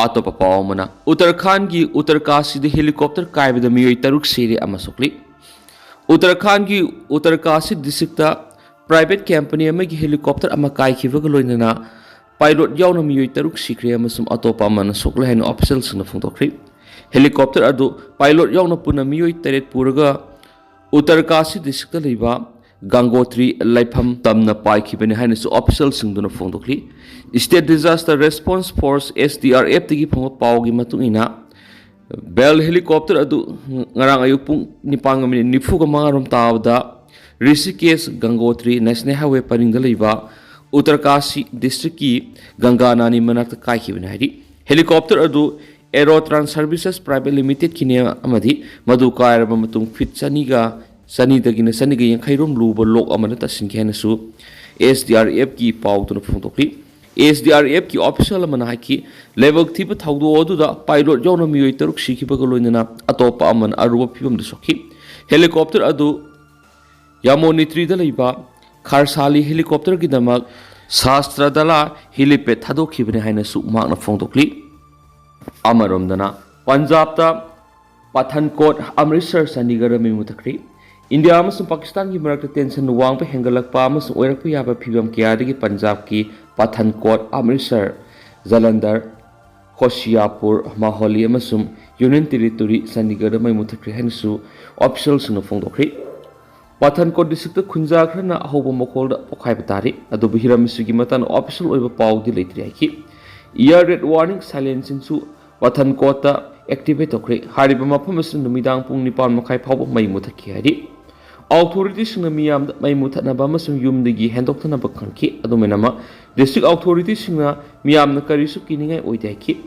ꯑꯇꯣꯞꯄ ꯄꯥꯎ ꯑꯃꯅ, ꯎꯠꯇꯔꯈꯥꯟꯒꯤ ꯎꯠꯇꯔꯀꯥꯁꯤꯗ ꯍꯦꯂꯤꯀꯣꯞꯇꯔ ꯀꯥꯏꯕꯗ ꯃꯤꯑꯣꯏ ꯇꯔꯨꯛ ꯁꯤꯔꯦ ꯑꯃ ꯁꯣꯛꯂꯤ꯫ ꯎꯠꯇꯔꯈꯥꯟꯒꯤ ꯎꯠꯇꯔꯀꯥꯁꯤ ꯗꯤꯁꯇ꯭ꯔꯤꯛꯇ ꯄ꯭ꯔꯥꯏꯚꯦꯠ ꯀꯝꯄꯅꯤ ꯑꯃꯒꯤ ꯍꯦꯂꯤꯀꯣꯞꯇꯔ ꯑꯃ ꯀꯥꯏꯈꯤꯕꯒ ꯂꯣꯏꯅꯅ ꯄꯥꯏꯂꯣꯠ ꯌꯥꯎꯅ ꯃꯤꯑꯣꯏ ꯇꯔꯨꯛ ꯁꯤꯈ꯭ꯔꯦ ꯑꯃꯁꯨꯡ ꯑꯇꯣꯞꯄ ꯑꯃꯅ ꯁꯣꯛꯂꯦ ꯍꯥꯏꯅ ꯑꯣꯐꯤꯁꯤꯌꯦꯜꯁꯤꯡꯅ ꯐꯣꯡꯗꯣꯛꯈ꯭ꯔꯤ꯫ ꯍꯦꯂꯤꯀꯣꯞꯇꯔ ꯑꯗꯨ ꯄꯥꯏꯂꯣꯠ ꯌꯥꯎꯅ ꯄꯨꯟꯅ ꯃꯤꯑꯣꯏ ꯇꯔꯦꯠ ꯄꯨꯔꯒ ꯎꯠꯇꯔꯀꯥꯁꯤ ꯗꯤꯁꯇ꯭ꯔꯤꯛꯇ ꯂꯩꯕ ꯒꯪꯒꯣꯇ꯭ꯔꯤ ꯂꯩꯐꯝ ꯇꯝꯅ ꯄꯥꯏꯈꯤꯕꯅꯤ ꯍꯥꯏꯅꯁꯨ ꯑꯣꯐꯤꯁꯤꯌꯦꯜꯁꯤꯡꯗꯨꯅ ꯐꯣꯡꯗꯣꯛꯂꯤ꯫ State disaster response force, S D R ꯑꯦꯐꯇꯒꯤ ꯐꯪꯕ ꯄꯥꯎꯒꯤ ꯃꯇꯨꯡ ꯏꯟꯅ, ꯕꯦꯜ ꯍꯦꯂꯤꯀꯣꯞꯇꯔ ꯑꯗꯨ ꯉꯔꯥꯡ ꯑꯌꯨꯛ ꯄꯨꯡ ꯅꯤꯄꯥꯟꯒ ꯃꯤꯅꯤꯠ ꯅꯤꯐꯨꯒ ꯃꯉꯥ ꯔꯣꯝ ꯇꯥꯕꯗ ꯔꯤꯁꯤꯀꯦꯁ ꯒꯪꯒꯣꯇ꯭ꯔꯤ ꯅꯦꯁꯅꯦꯜ ꯍꯥꯏꯋꯦ ꯄꯔꯤꯡꯗ ꯂꯩꯕ ꯎꯠꯇꯔꯀꯥꯁꯤ ꯗꯤꯁꯇ꯭ꯔꯤꯛꯀꯤ ꯒꯪꯒꯥ ꯅꯥꯅꯤ ꯃꯅꯥꯛꯇ ꯀꯥꯏꯈꯤꯕꯅꯤ ꯍꯥꯏꯔꯤ꯫ ꯍꯦꯂꯤꯀꯣꯞꯇꯔ ꯑꯗꯨ ꯑꯦꯔꯣ ꯇ꯭ꯔꯥꯟꯁ ꯁꯔꯚꯤꯁꯦꯁ ꯄ꯭ꯔꯥꯏꯚꯦꯠ ꯂꯤꯃꯤꯇꯦꯗꯀꯤꯅꯦ ꯑꯃꯗꯤ ꯃꯗꯨ ꯀꯥꯏꯔꯕ ꯃꯇꯨꯡ ꯐꯤꯠ ꯆꯅꯤꯒ, ꯆꯅꯤꯗꯒꯤꯅ ꯆꯅꯤꯒ ꯌꯥꯡꯈꯩ ꯔꯣꯝ ꯂꯨꯕ ꯂꯣꯛ ꯑꯃꯗ ꯇꯥꯁꯤꯟꯈꯤ ꯍꯥꯏꯅꯁꯨ ꯑꯦꯁ ꯗꯤ ꯑꯥꯔ ꯑꯦꯐꯀꯤ ꯄꯥꯎꯗꯨꯅ ꯐꯣꯡꯗꯣꯛꯂꯤ꯫ ꯑꯦꯁ ꯗꯤ ꯑꯥꯔ ꯑꯦꯐꯀꯤ ꯑꯣꯐꯤꯁꯤꯌꯦꯜ ꯑꯃꯅ ꯍꯥꯏꯈꯤ, ꯂꯥꯏꯕꯛ ꯊꯤꯕ ꯊꯧꯗꯣꯛ ꯑꯗꯨꯗ ꯄꯥꯏꯂꯣꯠ ꯌꯥꯎꯅ ꯃꯤꯑꯣꯏ ꯇꯔꯨꯛ ꯁꯤꯈꯤꯕꯒ ꯂꯣꯏꯅꯅ ꯑꯇꯣꯞꯄ ꯑꯃꯅ ꯑꯔꯨꯕ ꯐꯤꯚꯝꯗ ꯁꯣꯛꯈꯤ꯫ ꯍꯦꯂꯤꯀꯣꯞꯇꯔ ꯑꯗꯨ ꯌꯥꯃꯣꯅꯤꯇ꯭ꯔꯤꯗ ꯂꯩꯕ ꯈꯥꯔꯁꯥꯂꯤ ꯍꯦꯂꯤꯀꯣꯞꯇꯔꯒꯤꯗꯃꯛ ꯁꯥꯁꯇ꯭ꯔꯗꯂꯥ ꯍꯦꯂꯤꯄꯦꯗ ꯊꯥꯗꯣꯛꯈꯤꯕꯅꯤ ꯍꯥꯏꯅꯁꯨ ꯃꯍꯥꯛꯅ ꯐꯣꯡꯗꯣꯛꯂꯤ꯫ ꯑꯃꯔꯣꯝꯗꯅ, ꯄꯟꯖꯥꯕꯇ ꯄꯊꯟꯀꯣꯠ ꯑꯃ꯭ꯔꯤꯠꯁꯔ ꯆꯥꯟꯗꯤꯒꯔꯗ ꯃꯩ ꯃꯨꯊꯠꯈ꯭ꯔꯤ꯫ ꯏꯟꯗꯤꯌꯥ ꯑꯃꯁꯨꯡ ꯄꯥꯀꯤꯁꯇꯥꯟꯒꯤ ꯃꯔꯛꯇ ꯇꯦꯟꯁꯟ ꯋꯥꯡꯕ ꯍꯦꯟꯒꯠꯂꯛꯄ ꯑꯃꯁꯨꯡ ꯑꯣꯏꯔꯛꯄ ꯌꯥꯕ ꯐꯤꯚꯝ ꯀꯌꯥꯗꯒꯤ ꯄꯟꯖꯥꯕꯀꯤ ꯄꯊꯟꯀꯣꯠ, ꯑꯃ꯭ꯔꯤꯠꯁꯔ, ꯖꯂꯟꯙꯔ, ꯍꯣꯁꯤꯌꯥꯄꯨꯔ, ꯃꯥꯍꯣꯂꯤ ꯑꯃꯁꯨꯡ ꯌꯨꯅꯤꯌꯟ ꯇꯦꯔꯤꯇꯣꯔꯤ ꯆꯥꯟꯗꯤꯒꯔꯗ ꯃꯩ ꯃꯨꯊꯠꯈ꯭ꯔꯦ ꯍꯥꯏꯅꯁꯨ ꯑꯣꯐꯤꯁꯤꯌꯦꯜꯁꯤꯡꯅ ꯐꯣꯡꯗꯣꯛꯈ꯭ꯔꯤ꯫ ꯄꯊꯟꯀꯣꯠ ꯗꯤꯁꯇ꯭ꯔꯤꯛꯇ ꯈꯨꯟꯖꯥ ꯈꯔꯅ ꯑꯍꯧꯕ ꯃꯈꯣꯜꯗ ꯄꯣꯈꯥꯏꯕ ꯇꯥꯔꯤ, ꯑꯗꯨꯕꯨ ꯍꯤꯔꯝ ꯑꯁꯤꯒꯤ ꯃꯇꯥꯡꯗ ꯑꯣꯐꯤꯁꯤꯌꯦꯜ ꯑꯣꯏꯕ ꯄꯥꯎꯗꯤ ꯂꯩꯇ꯭ꯔꯤ ꯍꯥꯏꯈꯤ꯫ Air Raid Warning Silenꯁꯤꯡꯁꯨ ꯄꯊꯟꯀꯣꯠꯇ ꯑꯦꯛꯇꯤꯚꯦꯠ ꯇꯧꯈ꯭ꯔꯦ꯫ ꯍꯥꯏꯔꯤꯕ ꯃꯐꯝ ꯑꯁꯤꯗ ꯅꯨꯃꯤꯗꯥꯡ ꯄꯨꯡ ꯅꯤꯄꯥꯟ ꯃꯈꯥꯏ ꯐꯥꯎꯕ ꯃꯩ ꯃꯨꯊꯠꯈꯤ ꯍꯥꯏꯔꯤ꯫ ꯑꯣꯊꯣꯔꯤꯇꯤꯁꯤꯡꯅ ꯃꯤꯌꯥꯝꯗ ꯃꯩ ꯃꯨꯊꯠꯅꯕ ꯑꯃꯁꯨꯡ ꯌꯨꯝꯗꯒꯤ ꯍꯦꯟꯗꯣꯛꯇꯅꯕ ꯈꯪꯈꯤ꯫ ꯑꯗꯨꯝ ꯑꯣꯏꯅꯃꯛ, ꯗꯤꯁꯇ꯭ꯔꯤꯛ ꯑꯣꯊꯣꯔꯤꯇꯤꯁꯤꯡꯅ ꯃꯤꯌꯥꯝꯅ ꯀꯔꯤꯁꯨ ꯀꯤꯅꯤꯡꯉꯥꯏ ꯑꯣꯏꯗꯦ ꯍꯥꯏꯈꯤ꯫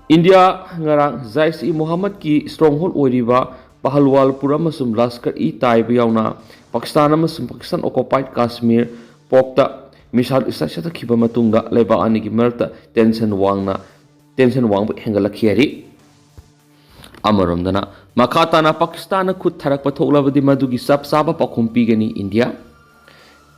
ꯏꯟꯗꯤꯌꯥ ꯉꯔꯥꯡ ꯖꯥꯏꯁ-ꯏ-ꯃꯣꯍꯝꯃꯗꯀꯤ ꯁ꯭ꯇꯔꯣꯡꯍꯣꯜꯗ ꯑꯣꯏꯔꯤꯕ ꯄꯍꯜꯋꯥꯜꯄꯨꯔ ꯑꯃꯁꯨꯡ ꯂꯁꯀꯔ-ꯏ-ꯇꯥꯏꯕ ꯌꯥꯎꯅ ꯄꯥꯀꯤꯁꯇꯥꯟ ꯑꯃꯁꯨꯡ ꯄꯥꯀꯤꯁꯇꯥꯟ ꯑꯣꯀꯨꯄꯥꯏꯗ ꯀꯥꯁꯃꯤꯔ, ꯄꯣꯛꯇ ꯃꯤꯁꯥꯏꯜ ꯏꯁꯇ꯭ꯔꯥꯏꯛ ꯆꯠꯊꯈꯤꯕ ꯃꯇꯨꯡꯗ ꯂꯩꯕꯥꯛ ꯑꯅꯤꯒꯤ ꯃꯔꯛꯇ ꯇꯦꯟꯁꯟ ꯋꯥꯡꯅ, ꯇꯦꯟꯁꯟ ꯋꯥꯡꯕ ꯍꯦꯟꯒꯠꯂꯛꯈꯤ ꯍꯥꯏꯔꯤ꯫ ꯑꯃꯔꯣꯝꯗꯅ, ꯃꯈꯥ ꯇꯥꯅ ꯄꯥꯀꯤꯁꯇꯥꯟꯅ ꯈꯨꯠ ꯊꯥꯔꯛꯄ ꯊꯣꯛꯂꯕꯗꯤ ꯃꯗꯨꯒꯤ ꯆꯞ ꯆꯥꯕ ꯄꯥꯎꯈꯨꯝ ꯄꯤꯒꯅꯤ ꯏꯟꯗꯤꯌꯥ꯫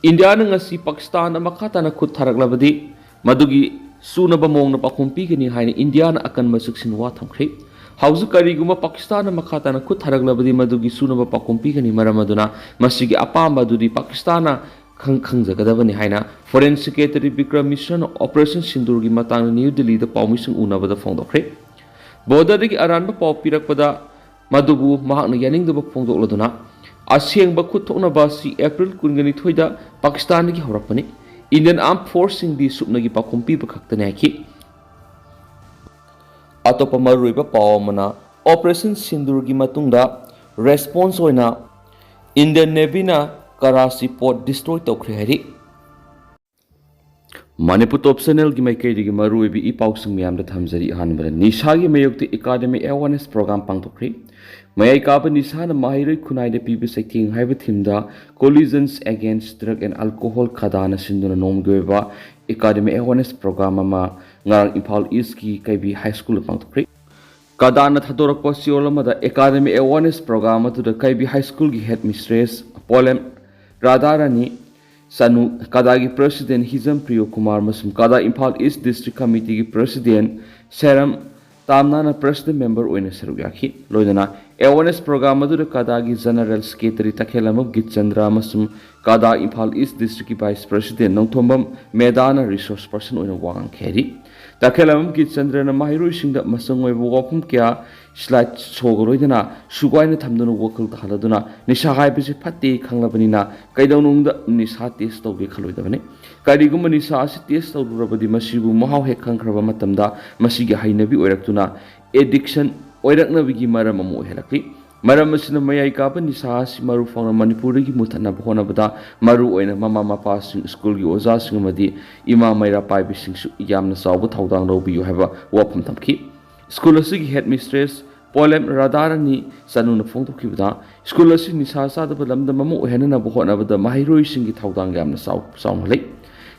ꯏꯟꯗꯤꯌꯥꯅ ꯉꯁꯤ ꯄꯥꯀꯤꯁꯇꯥꯟꯗ ꯃꯈꯥ ꯇꯥꯅ ꯈꯨꯠ ꯊꯥꯔꯛꯂꯕꯗꯤ ꯃꯗꯨꯒꯤ ꯆꯨꯅꯕ ꯃꯑꯣꯡꯗ ꯄꯥꯎꯈꯨꯝ ꯄꯤꯒꯅꯤ ꯍꯥꯏꯅ ꯏꯟꯗꯤꯌꯥꯅ ꯑꯀꯟꯕ ꯆꯦꯛꯁꯤꯟ ꯋꯥ ꯊꯝꯈ꯭ꯔꯦ꯫ ꯍꯧꯖꯤꯛ ꯀꯔꯤꯒꯨꯝꯕ ꯄꯥꯀꯤꯁꯇꯥꯟꯅ ꯃꯈꯥ ꯇꯥꯅ ꯈꯨꯠ ꯊꯥꯔꯛꯂꯕꯗꯤ ꯃꯗꯨꯒꯤ ꯆꯨꯅꯕ ꯄꯥꯎꯈꯨꯝ ꯄꯤꯒꯅꯤ, ꯃꯔꯝ ꯑꯗꯨꯅ ꯃꯁꯤꯒꯤ ꯑꯄꯥꯝꯕ ꯑꯗꯨꯗꯤ ꯄꯥꯀꯤꯁꯇꯥꯟꯅ ꯈꯪ-, ꯈꯪꯖꯒꯗꯕꯅꯤ ꯍꯥꯏꯅ ꯐꯣꯔꯦꯟ ꯁꯦꯀ꯭ꯔꯦꯇꯔꯤ ꯕꯤꯀ꯭ꯔꯝ ꯃꯤꯁ꯭ꯔꯅ ꯑꯣꯄꯔꯦꯁꯟ ꯁꯤꯟꯗꯨꯔꯒꯤ ꯃꯇꯥꯡꯗ ꯅ꯭ꯌꯨ ꯗꯤꯜꯂꯤꯗ ꯄꯥꯎꯃꯤꯁꯤꯡ ꯎꯅꯕꯗ ꯐꯣꯡꯗꯣꯛꯈ꯭ꯔꯦ꯫ ꯕꯣꯔꯗꯔꯗꯒꯤ ꯑꯔꯥꯟꯕ ꯄꯥꯎ ꯄꯤꯔꯛꯄꯗ ꯃꯗꯨꯕꯨ ꯃꯍꯥꯛꯅ ꯌꯥꯅꯤꯡꯗꯕ ꯐꯣꯡꯗꯣꯛꯂꯗꯨꯅ, ꯑꯁꯦꯡꯕ ꯈꯨꯠ ꯊꯣꯛꯅꯕ ꯑꯁꯤ ꯑꯦꯄ꯭ꯔꯤꯜ ꯀꯨꯟꯒ ꯅꯤꯊꯣꯏꯗ ꯄꯥꯀꯤꯁꯇꯥꯟꯗꯒꯤ ꯍꯧꯔꯛꯄꯅꯤ꯫ ꯏꯟꯗꯤꯌꯟ ꯑꯥꯔꯝ ꯐꯣꯔꯁꯁꯤꯡꯗꯤ ꯁꯨꯞꯅꯒꯤ ꯄꯥꯎꯈꯨꯝ ꯄꯤꯕ ꯈꯛꯇꯅꯤ ꯍꯥꯏꯈꯤ꯫ ꯑꯇꯣꯞꯄ ꯃꯔꯨꯑꯣꯏꯕ ꯄꯥꯎ ꯑꯃꯅ, ꯑꯣꯄꯔꯦꯁꯟ ꯁꯤꯟꯗꯨꯔꯒꯤ ꯃꯇꯨꯡꯗ ꯔꯦꯁꯄꯣꯟꯁ ꯑꯣꯏꯅ ꯏꯟꯗꯤꯌꯟ ꯅꯦꯚꯤꯅ ꯀꯔꯥꯆꯤ ꯄꯣꯔꯠ ꯗꯤꯁꯇ꯭ꯔꯣꯏ ꯇꯧꯈ꯭ꯔꯦ ꯍꯥꯏꯔꯤ꯫ ꯃꯅꯤꯄꯨꯔ ꯇꯣꯞ ꯆꯦꯅꯦꯜꯒꯤ ꯃꯥꯏꯀꯩꯗꯒꯤ ꯃꯔꯨꯑꯣꯏꯕ ꯏ ꯄꯥꯎꯁꯤꯡ ꯃꯌꯥꯝꯗ ꯊꯝꯖꯔꯤ꯫ ꯑꯍꯥꯟꯕꯗ ꯅꯤꯁꯥꯒꯤ ꯃꯥꯌꯣꯛꯇ ꯑꯦꯀꯥꯗꯃꯤ ꯑꯦꯋꯥꯔꯅꯦꯁ ꯄ꯭ꯔꯣꯒ꯭ꯔꯥꯝ ꯄꯥꯡꯊꯣꯛꯈ꯭ꯔꯤ꯫ ꯃꯌꯥꯏ ꯀꯥꯕ ꯅꯤꯁꯥꯅ ꯃꯍꯩꯔꯣꯏ ꯈꯨꯟꯅꯥꯏꯗ ꯄꯤꯕ ꯆꯩꯊꯦꯡ ꯍꯥꯏꯕ ꯊꯤꯝꯗ Collisions Against Drug and Alcohol ꯀꯗꯥꯅ ꯁꯤꯟꯗꯨꯅ ꯅꯣꯡꯃꯒꯤ ꯑꯣꯏꯕ ꯑꯦꯀꯥꯗꯃꯤ ꯑꯦꯋꯥꯔꯅꯦꯁ ꯄ꯭ꯔꯣꯒ꯭ꯔꯥꯝ ꯑꯃ ꯉꯔꯥꯡ ꯏꯝꯐꯥꯜ ꯏꯁꯀꯤ ꯀꯩꯕꯤ ꯍꯥꯏ ꯁ꯭ꯀꯨꯜꯗ ꯄꯥꯡꯊꯣꯛꯈ꯭ꯔꯤ꯫ ꯀꯗꯥꯅ ꯊꯥꯗꯣꯔꯛꯄ ꯆꯦꯔꯣꯜ ꯑꯃꯗ ꯑꯦꯀꯥꯗꯃꯤ ꯑꯦꯋꯥꯔꯅꯦꯁ ꯄ꯭ꯔꯣꯒ꯭ꯔꯥꯝ ꯑꯗꯨꯗ ꯀꯩꯕꯤ ꯍꯥꯏ ꯁ꯭ꯀꯨꯜꯒꯤ ꯍꯦꯗ ꯃꯤꯁꯇ꯭ꯔꯦꯁ ꯄꯣꯂꯦꯝ ꯔꯥꯙꯥꯔꯥꯅꯤ, ꯆꯅꯨ, ꯀꯗꯥꯒꯤ ꯄ꯭ꯔꯁꯤꯗꯦꯟ ꯍꯤꯖꯝ ꯄ꯭ꯔꯤꯌꯣ ꯀꯨꯃꯥꯔ ꯑꯃꯁꯨꯡ ꯀꯗꯥ ꯏꯝꯐꯥꯜ ꯏꯁ ꯗꯤꯁꯇ꯭ꯔꯤꯛ ꯀꯃꯤꯇꯤꯒꯤ ꯄ꯭ꯔꯁꯤꯗꯦꯟ ꯁꯦꯔꯝ ꯇꯥꯝꯅꯥꯅ president member ꯑꯣꯏꯅ ꯁꯔꯨꯛ ꯌꯥꯈꯤ꯫ ꯂꯣꯏꯅꯅ awareness program ꯑꯗꯨꯗ ꯀꯗꯥꯒꯤ general secretary ꯇꯈꯦꯜꯂꯝꯕꯝ ꯒꯤꯠꯆꯟꯗ꯭ꯔ ꯑꯃꯁꯨꯡ ꯀꯗꯥ ꯏꯝꯐꯥꯜ East district ꯀꯤ vice president Nongthombam ꯃꯦꯗꯥꯅ resource person ꯑꯣꯏꯅ ꯋꯥ ꯉꯥꯡꯈꯤ ꯍꯥꯏꯔꯤ꯫ ꯇꯈꯦꯜꯂꯝꯕꯝ ꯒꯤꯠꯆꯟꯗ꯭ꯔꯅ ꯃꯍꯩꯔꯣꯏꯁꯤꯡꯗ ꯃꯁꯪ ꯑꯣꯏꯕ ꯋꯥꯐꯝ ꯀꯌꯥ slide showꯒ ꯂꯣꯏꯅꯅ ꯁꯨꯒꯥꯏꯅ ꯊꯝꯗꯨꯅ ꯋꯥꯈꯜ ꯇꯥꯍꯜꯂꯗꯨꯅ ꯅꯤꯁꯥ ꯍꯥꯏꯕꯁꯤ ꯐꯠꯇꯦ ꯈꯪꯂꯕꯅꯤꯅ ꯀꯩꯗꯧꯅꯨꯡꯗ ꯅꯤꯁꯥ test ꯇꯧꯒꯦ ꯈꯜꯂꯣꯏꯗꯕꯅꯤ꯫ ꯀꯔꯤꯒꯨꯝꯕ ꯅꯤꯁꯥ ꯑꯁꯤ test ꯇꯧꯔꯨꯔꯕꯗꯤ ꯃꯁꯤꯕꯨ ꯃꯍꯥꯎ ꯍꯦꯛ ꯈꯪꯈ꯭ꯔꯕ ꯃꯇꯝꯗ ꯃꯁꯤꯒꯤ ꯍꯩꯅꯕꯤ ꯑꯣꯏꯔꯛꯇꯨꯅ addiction ꯑꯣꯏꯔꯛꯅꯕꯒꯤ ꯃꯔꯝ ꯑꯃ ꯑꯣꯏꯍꯜꯂꯛꯂꯤ꯫ ꯃꯔꯝ ꯑꯁꯤꯅ ꯃꯌꯥꯏ ꯀꯥꯕ ꯅꯤꯁꯥ ꯑꯁꯤ ꯃꯔꯨ ꯐꯥꯎꯅ ꯃꯅꯤꯄꯨꯔꯗꯒꯤ ꯃꯨꯊꯠꯅꯕ ꯍꯣꯠꯅꯕꯗ ꯃꯔꯨ ꯑꯣꯏꯅ ꯃꯃꯥ ꯃꯄꯥꯁꯤꯡ, ꯁ꯭ꯀꯨꯜꯒꯤ ꯑꯣꯖꯥꯁꯤꯡ ꯑꯃꯗꯤ ꯏꯃꯥ ꯃꯩꯔꯥ ꯄꯥꯏꯕꯤꯁꯤꯡꯁꯨ ꯌꯥꯝꯅ ꯆꯥꯎꯕ ꯊꯧꯗꯥꯡ ꯂꯧꯕꯤꯌꯨ ꯍꯥꯏꯕ ꯋꯥꯐꯝ ꯊꯝꯈꯤ꯫ ꯁ꯭ꯀꯨꯜ ꯑꯁꯤꯒꯤ headmistress ꯄꯣꯂꯦꯝ ꯔꯥꯙꯥꯔꯥꯅꯤ ꯆꯅꯨꯅ ꯐꯣꯡꯗꯣꯛꯈꯤꯕꯗ, ꯁ꯭ꯀꯨꯜ ꯑꯁꯤ ꯅꯤꯁꯥ ꯆꯥꯗꯕ ꯂꯝꯗꯝ ꯑꯃ ꯑꯣꯏꯍꯟꯅꯅꯕ ꯍꯣꯠꯅꯕꯗ ꯃꯍꯩꯔꯣꯏꯁꯤꯡꯒꯤ ꯊꯧꯗꯥꯡ ꯌꯥꯝꯅ ꯆꯥꯎ-, ꯆꯥꯎꯅ ꯂꯩ꯫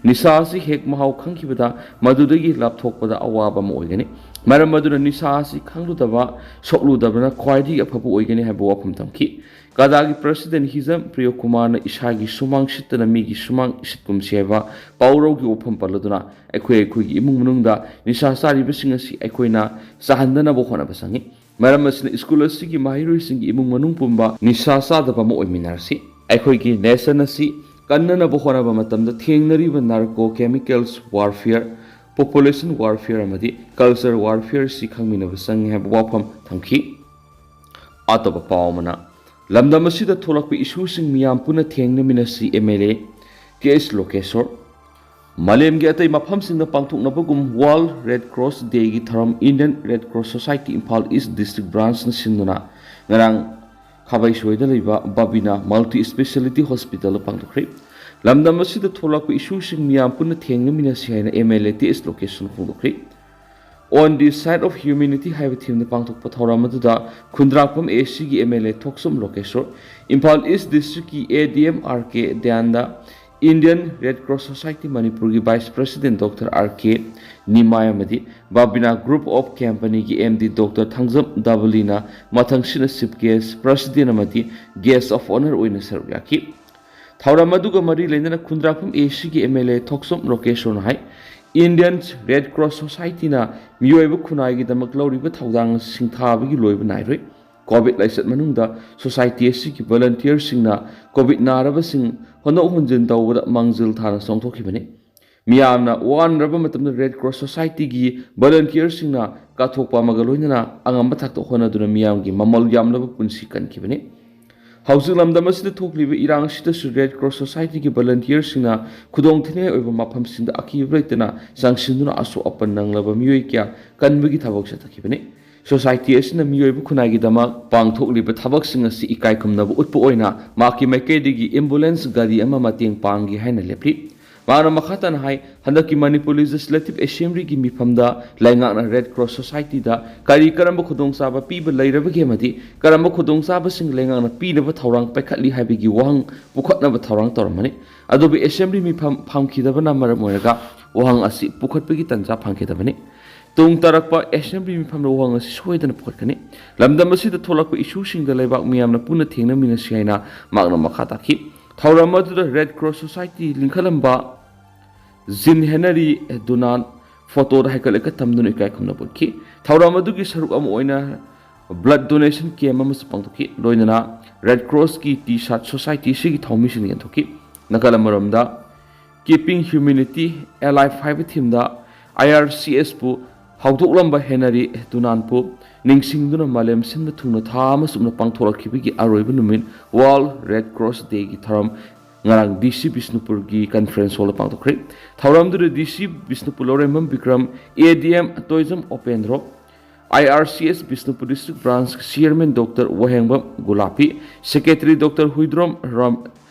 ꯅꯤꯁꯥ ꯑꯁꯤ ꯍꯦꯛ ꯃꯍꯥꯎ ꯈꯪꯈꯤꯕꯗ ꯃꯗꯨꯗꯒꯤ ꯂꯥꯞꯊꯣꯛꯄꯗ ꯑꯋꯥꯕ ꯑꯃ ꯑꯣꯏꯒꯅꯤ꯫ ꯃꯔꯝ ꯑꯗꯨꯅ ꯅꯤꯁꯥ ꯑꯁꯤ ꯈꯪꯂꯨꯗꯕ, ꯁꯣꯛꯂꯨꯗꯕꯅ ꯈ꯭ꯋꯥꯏꯗꯒꯤ ꯑꯐꯕ ꯑꯣꯏꯒꯅꯤ ꯍꯥꯏꯕ ꯋꯥꯐꯝ ꯊꯝꯈꯤ꯫ ꯀꯗꯥꯒꯤ president ꯍꯤꯖꯝ ꯄ꯭ꯔꯤꯌꯣ ꯀꯨꯃꯥꯔꯅ ꯏꯁꯥꯒꯤ ꯁꯨꯃꯥꯡ ꯁꯤꯠꯇꯅ ꯃꯤꯒꯤ ꯁꯨꯃꯥꯡ ꯁꯤꯠꯀꯨꯝꯁꯤ ꯍꯥꯏꯕ ꯄꯥꯎꯔꯧꯒꯤ ꯋꯥꯐꯝ ꯄꯜꯂꯗꯨꯅ ꯑꯩꯈꯣꯏ ꯑꯩꯈꯣꯏꯒꯤ ꯏꯃꯨꯡ ꯃꯅꯨꯡꯗ ꯅꯤꯁꯥ ꯆꯥꯔꯤꯕꯁꯤꯡ ꯑꯁꯤ ꯑꯩꯈꯣꯏꯅ ꯆꯥꯍꯟꯗꯅꯕ ꯍꯣꯠꯅꯕ ꯆꯪꯏ꯫ ꯃꯔꯝ ꯑꯁꯤꯅ ꯁ꯭ꯀꯨꯜ ꯑꯁꯤꯒꯤ ꯃꯍꯩꯔꯣꯏꯁꯤꯡꯒꯤ ꯏꯃꯨꯡ ꯃꯅꯨꯡ ꯄꯨꯝꯕ ꯅꯤꯁꯥ ꯆꯥꯗꯕ ꯑꯃ ꯑꯣꯏꯃꯤꯟꯅꯔꯁꯤ꯫ ꯑꯩꯈꯣꯏꯒꯤ nation ꯑꯁꯤ ꯀꯟꯅꯅꯕ ꯍꯣꯠꯅꯕ ꯃꯇꯝꯗ ꯊꯦꯡꯅꯔꯤꯕ narco chemicals warfare, population warfare ꯑꯃꯗꯤ culture warfare ꯑꯁꯤ ꯈꯪꯃꯤꯟꯅꯕ ꯆꯪꯏ ꯍꯥꯏꯕ ꯋꯥꯐꯝ ꯊꯝꯈꯤ꯫ ꯑꯇꯣꯞꯄ ꯄꯥꯎ ꯑꯃꯅ, ꯂꯝꯗꯝ ꯑꯁꯤꯗ ꯊꯣꯛꯂꯛꯄ issueꯁꯤꯡ ꯃꯤꯌꯥꯝ ꯄꯨꯟꯅ ꯊꯦꯡꯅꯃꯤꯟꯅꯁꯤ, MLA ꯇꯤ ꯑꯦꯁ ꯂꯣꯀꯦꯁꯣꯔ꯫ ꯃꯥꯂꯦꯝꯒꯤ ꯑꯇꯩ ꯃꯐꯝꯁꯤꯡꯗ ꯄꯥꯡꯊꯣꯛꯅꯕꯒꯨꯝ World Red Cross Dayꯒꯤ ꯊꯧꯔꯝ Indian Red Cross Society Imphal East District Branchꯅ ꯁꯤꯟꯗꯨꯅ ꯉꯔꯥꯡ ꯈꯥꯕꯩꯁꯣꯏꯗ ꯂꯩꯕ ꯕꯕꯤꯅꯥ Multi Speciality Hospitalꯗ ꯄꯥꯡꯊꯣꯛꯈ꯭ꯔꯤ꯫ ꯂꯝꯗꯝ ꯑꯁꯤꯗ ꯊꯣꯛꯂꯛꯄ issueꯁꯤꯡ ꯃꯤꯌꯥꯝ ꯄꯨꯟꯅ ꯊꯦꯡꯅꯃꯤꯟꯅꯁꯤ ꯍꯥꯏꯅ MLA ꯇꯤ ꯑꯦꯁ ꯂꯣꯀꯦꯁꯣꯔꯅ ꯐꯣꯡꯗꯣꯛꯈ꯭ꯔꯤ꯫ On the Side of Humanity ꯍꯥꯏꯕ themeꯗ ꯄꯥꯡꯊꯣꯛꯄ ꯊꯧꯔꯝ ꯑꯗꯨꯗ ꯈꯨꯟꯗ꯭ꯔꯥꯛꯄꯝ ACꯒꯤ MLA ꯊꯣꯛꯆꯣꯝ ꯂꯣꯀꯦꯁꯣꯔ, Imphal East Districtꯀꯤ ADM RK ꯗ꯭ꯌꯥꯟꯗ, Indian Red Cross Society ꯃꯅꯤꯄꯨꯔꯒꯤ Vice President Doctor RK ꯅꯤꯃꯥꯏ ꯑꯃꯗꯤ Babina Group of Companyꯒꯤ MD Doctor Thangjam ꯗꯕꯂꯤꯅ ꯃꯊꯪꯁꯤꯠꯅ Chief Guest, President ꯑꯃꯗꯤ Guest of Honour ꯑꯣꯏꯅ ꯁꯔꯨꯛ ꯌꯥꯈꯤ꯫ ꯊꯧꯔꯝ ꯑꯗꯨꯒ ꯃꯔꯤ ꯂꯩꯅꯅ ꯈꯨꯟꯗ꯭ꯔꯥꯛꯄꯝ ACꯒꯤ MLA ꯊꯣꯛꯆꯣꯝ ꯂꯣꯀꯦꯁꯣꯔꯅ ꯍꯥꯏ, Indian Red Cross Society-ꯅ ꯃꯤꯑꯣꯏꯕ ꯈꯨꯟꯅꯥꯏꯒꯤꯗꯃꯛ ꯂꯧꯔꯤꯕ ꯊꯧꯗꯥꯡ ꯑꯁꯤ ꯁꯤꯡꯊꯥꯕꯒꯤ ꯂꯣꯏꯕ ꯅꯥꯏꯔꯣꯏ꯫ ꯀꯣꯚꯤꯗ ꯂꯥꯏꯆꯠ ꯃꯅꯨꯡꯗ ꯁꯣꯁꯥꯏꯇꯤ ꯑꯁꯤꯒꯤ ꯚꯣꯂꯨꯟꯇꯤꯌꯔꯁꯤꯡꯅ ꯀꯣꯚꯤꯗ ꯅꯥꯔꯕꯁꯤꯡ ꯍꯣꯟꯗꯣꯛ ꯍꯣꯟꯖꯤꯟ ꯇꯧꯕꯗ ꯃꯥꯡꯖꯤꯜ ꯊꯥꯅ ꯆꯣꯡꯊꯣꯛꯈꯤꯕꯅꯤ꯫ ꯃꯤꯌꯥꯝꯅ ꯋꯥꯅꯔꯕ ꯃꯇꯝꯗ ꯔꯦꯗ ꯀ꯭ꯔꯣꯁ ꯁꯣꯁꯥꯏꯇꯤꯒꯤ ꯚꯣꯂꯨꯟꯇꯤꯌꯔꯁꯤꯡꯅ ꯀꯠꯊꯣꯛꯄ ꯑꯃꯒ ꯂꯣꯏꯅꯅ ꯑꯉꯝꯕ ꯊꯥꯛꯇ ꯍꯣꯠꯅꯗꯨꯅ ꯃꯤꯌꯥꯝꯒꯤ ꯃꯃꯜ ꯌꯥꯝꯂꯕ ꯄꯨꯟꯁꯤ ꯀꯟꯈꯤꯕꯅꯤ꯫ ꯍꯧꯖꯤꯛ ꯂꯝꯗꯝ ꯑꯁꯤꯗ ꯊꯣꯛꯂꯤꯕ ꯏꯔꯥꯡ ꯑꯁꯤꯗꯁꯨ ꯔꯦꯗ ꯀ꯭ꯔꯣꯁ ꯁꯣꯁꯥꯏꯇꯤꯒꯤ ꯚꯣꯂꯨꯟꯇꯤꯌꯔꯁꯤꯡꯅ ꯈꯨꯗꯣꯡꯊꯤꯅꯤꯡꯉꯥꯏ ꯑꯣꯏꯕ ꯃꯐꯝꯁꯤꯡꯗ ꯑꯀꯤꯕ ꯂꯩꯇꯅ ꯆꯪꯁꯤꯟꯗꯨꯅ ꯑꯁꯣꯛ ꯑꯄꯟ ꯅꯪꯂꯕ ꯃꯤꯑꯣꯏ ꯀꯌꯥ ꯀꯟꯕꯒꯤ ꯊꯕꯛ ꯆꯠꯊꯈꯤꯕꯅꯤ꯫ ꯁꯣꯁꯥꯏꯇꯤ ꯑꯁꯤꯅ ꯃꯤꯑꯣꯏꯕ ꯈꯨꯟꯅꯥꯏꯒꯤꯗꯃꯛ ꯄꯥꯡꯊꯣꯛꯂꯤꯕ ꯊꯕꯛꯁꯤꯡ ꯑꯁꯤ ꯏꯀꯥꯏ ꯈꯨꯝꯅꯕ ꯎꯠꯄ ꯑꯣꯏꯅ ꯃꯍꯥꯛꯀꯤ ꯃꯥꯏꯀꯩꯗꯒꯤ ꯑꯦꯝꯕꯨꯂꯦꯟꯁ ꯒꯥꯔꯤ ꯑꯃ ꯃꯇꯦꯡ ꯄꯥꯡꯒꯦ ꯍꯥꯏꯅ ꯂꯦꯞꯂꯤ꯫ ꯃꯍꯥꯛꯅ ꯃꯈꯥ ꯇꯥꯅ ꯍꯥꯏ, ꯍꯟꯗꯛꯀꯤ ꯃꯅꯤꯄꯨꯔ ꯂꯦꯖꯤꯁꯂꯦꯇꯤꯚ ꯑꯦꯁꯦꯝꯕ꯭ꯂꯤꯒꯤ ꯃꯤꯐꯝꯗ ꯂꯩꯉꯥꯛꯅ ꯔꯦꯗ ꯀ꯭ꯔꯣꯁ ꯁꯣꯁꯥꯏꯇꯤꯗ ꯀꯔꯤ ꯀꯔꯝꯕ ꯈꯨꯗꯣꯡꯆꯥꯕ ꯄꯤꯕ ꯂꯩꯔꯕꯒꯦ ꯑꯃꯗꯤ ꯀꯔꯝꯕ ꯈꯨꯗꯣꯡꯆꯥꯕꯁꯤꯡ ꯂꯩꯉꯥꯛꯅ ꯄꯤꯅꯕ ꯊꯧꯔꯥꯡ ꯄꯥꯏꯈꯠꯂꯤ ꯍꯥꯏꯕꯒꯤ ꯋꯥꯍꯪ ꯄꯨꯈꯠꯅꯕ ꯊꯧꯔꯥꯡ ꯇꯧꯔꯝꯕꯅꯤ꯫ ꯑꯗꯨꯕꯨ ꯑꯦꯁꯦꯝꯕ꯭ꯂꯤ ꯃꯤꯐꯝ ꯐꯝꯈꯤꯗꯕꯅ ꯃꯔꯝ ꯑꯣꯏꯔꯒ ꯋꯥꯍꯪ ꯑꯁꯤ ꯄꯨꯈꯠꯄꯒꯤ ꯇꯥꯟꯖꯥ ꯐꯪꯈꯤꯗꯕꯅꯤ꯫ ꯇꯨꯡ ꯇꯥꯔꯛꯄ ꯑꯦꯁꯦꯝꯕ꯭ꯂꯤ ꯃꯤꯐꯝꯗ ꯋꯥꯍꯪ ꯑꯁꯤ ꯁꯣꯏꯗꯅ ꯄꯨꯈꯠꯀꯅꯤ꯫ ꯂꯝꯗꯝ ꯑꯁꯤꯗ ꯊꯣꯛꯂꯛꯄ ꯏꯁꯨꯁꯤꯡꯗ ꯂꯩꯕꯥꯛ ꯃꯤꯌꯥꯝꯅ ꯄꯨꯟꯅ ꯊꯦꯡꯅꯃꯤꯟꯅꯁꯤ ꯍꯥꯏꯅ ꯃꯍꯥꯛꯅ ꯃꯈꯥ ꯇꯥꯈꯤ꯫ ꯊꯧꯔꯝ ꯑꯗꯨꯗ ꯔꯦꯗ ꯀ꯭ꯔꯣꯁ ꯁꯣꯁꯥꯏꯇꯤ ꯂꯤꯡꯈꯠꯂꯝꯕ ꯖꯤꯟ ꯍꯦꯅꯔꯤ ꯗꯨꯅꯥꯟ ꯐꯣꯇꯣꯗ ꯍꯥꯏꯒꯠꯂꯒ ꯊꯝꯗꯨꯅ ꯏꯀꯥꯏ ꯈꯨꯝꯅꯕ ꯎꯠꯈꯤ꯫ ꯊꯧꯔꯝ ꯑꯗꯨꯒꯤ ꯁꯔꯨꯛ ꯑꯃ ꯑꯣꯏꯅ ꯕ꯭ꯂꯗ ꯗꯣꯅꯦꯁꯟ ꯀꯦꯝ ꯑꯃꯁꯨ ꯄꯥꯡꯊꯣꯛꯈꯤ, ꯂꯣꯏꯅꯅ ꯔꯦꯗ ꯀ꯭ꯔꯣꯁꯀꯤ ꯇꯤ ꯁꯥꯔꯠ ꯁꯣꯁꯥꯏꯇꯤ ꯑꯁꯤꯒꯤ ꯊꯧꯃꯤꯁꯤꯡꯅ ꯌꯦꯟꯊꯣꯛꯈꯤ꯫ ꯅꯥꯀꯜ ꯑꯃꯔꯣꯝꯗ Keeping Humanity Alive ꯍꯥꯏꯕ ꯊꯤꯝꯗ ꯑꯥꯏ ꯑꯥꯔ ꯁꯤ ꯑꯦꯁꯄꯨ ꯍꯧꯗꯣꯛꯂꯝꯕ ꯍꯦꯅꯔꯤ ꯗꯨꯅꯥꯟꯄꯨ ꯅꯤꯡꯁꯤꯡꯗꯨꯅ ꯃꯥꯂꯦꯝ ꯁꯤꯟꯕ ꯊꯨꯡꯅ ꯊꯥ ꯑꯃ ꯆꯨꯞꯅ ꯄꯥꯡꯊꯣꯛꯂꯛꯈꯤꯕꯒꯤ ꯑꯔꯣꯏꯕ ꯅꯨꯃꯤꯠ ꯋꯥꯔꯜꯗ ꯔꯦꯗ ꯀ꯭ꯔꯣꯁ ꯗꯦꯒꯤ ꯊꯧꯔꯝ ꯉꯔꯥꯡ ꯗꯤ ꯁꯤ ꯕꯤꯁꯅꯨꯄꯨꯔꯒꯤ ꯀꯟꯐꯔꯦꯟꯁ ꯍꯣꯜꯗ ꯄꯥꯡꯊꯣꯛꯈ꯭ꯔꯦ꯫ ꯊꯧꯔꯝꯗꯨꯗ D C Bishnupur Lourembam Bikram, A D M Toijam Opendro, I R C S Bishnupur district branch chairman doctor Wahengbam Gulapi, secretary doctor Huidrom ꯔꯣꯝ-,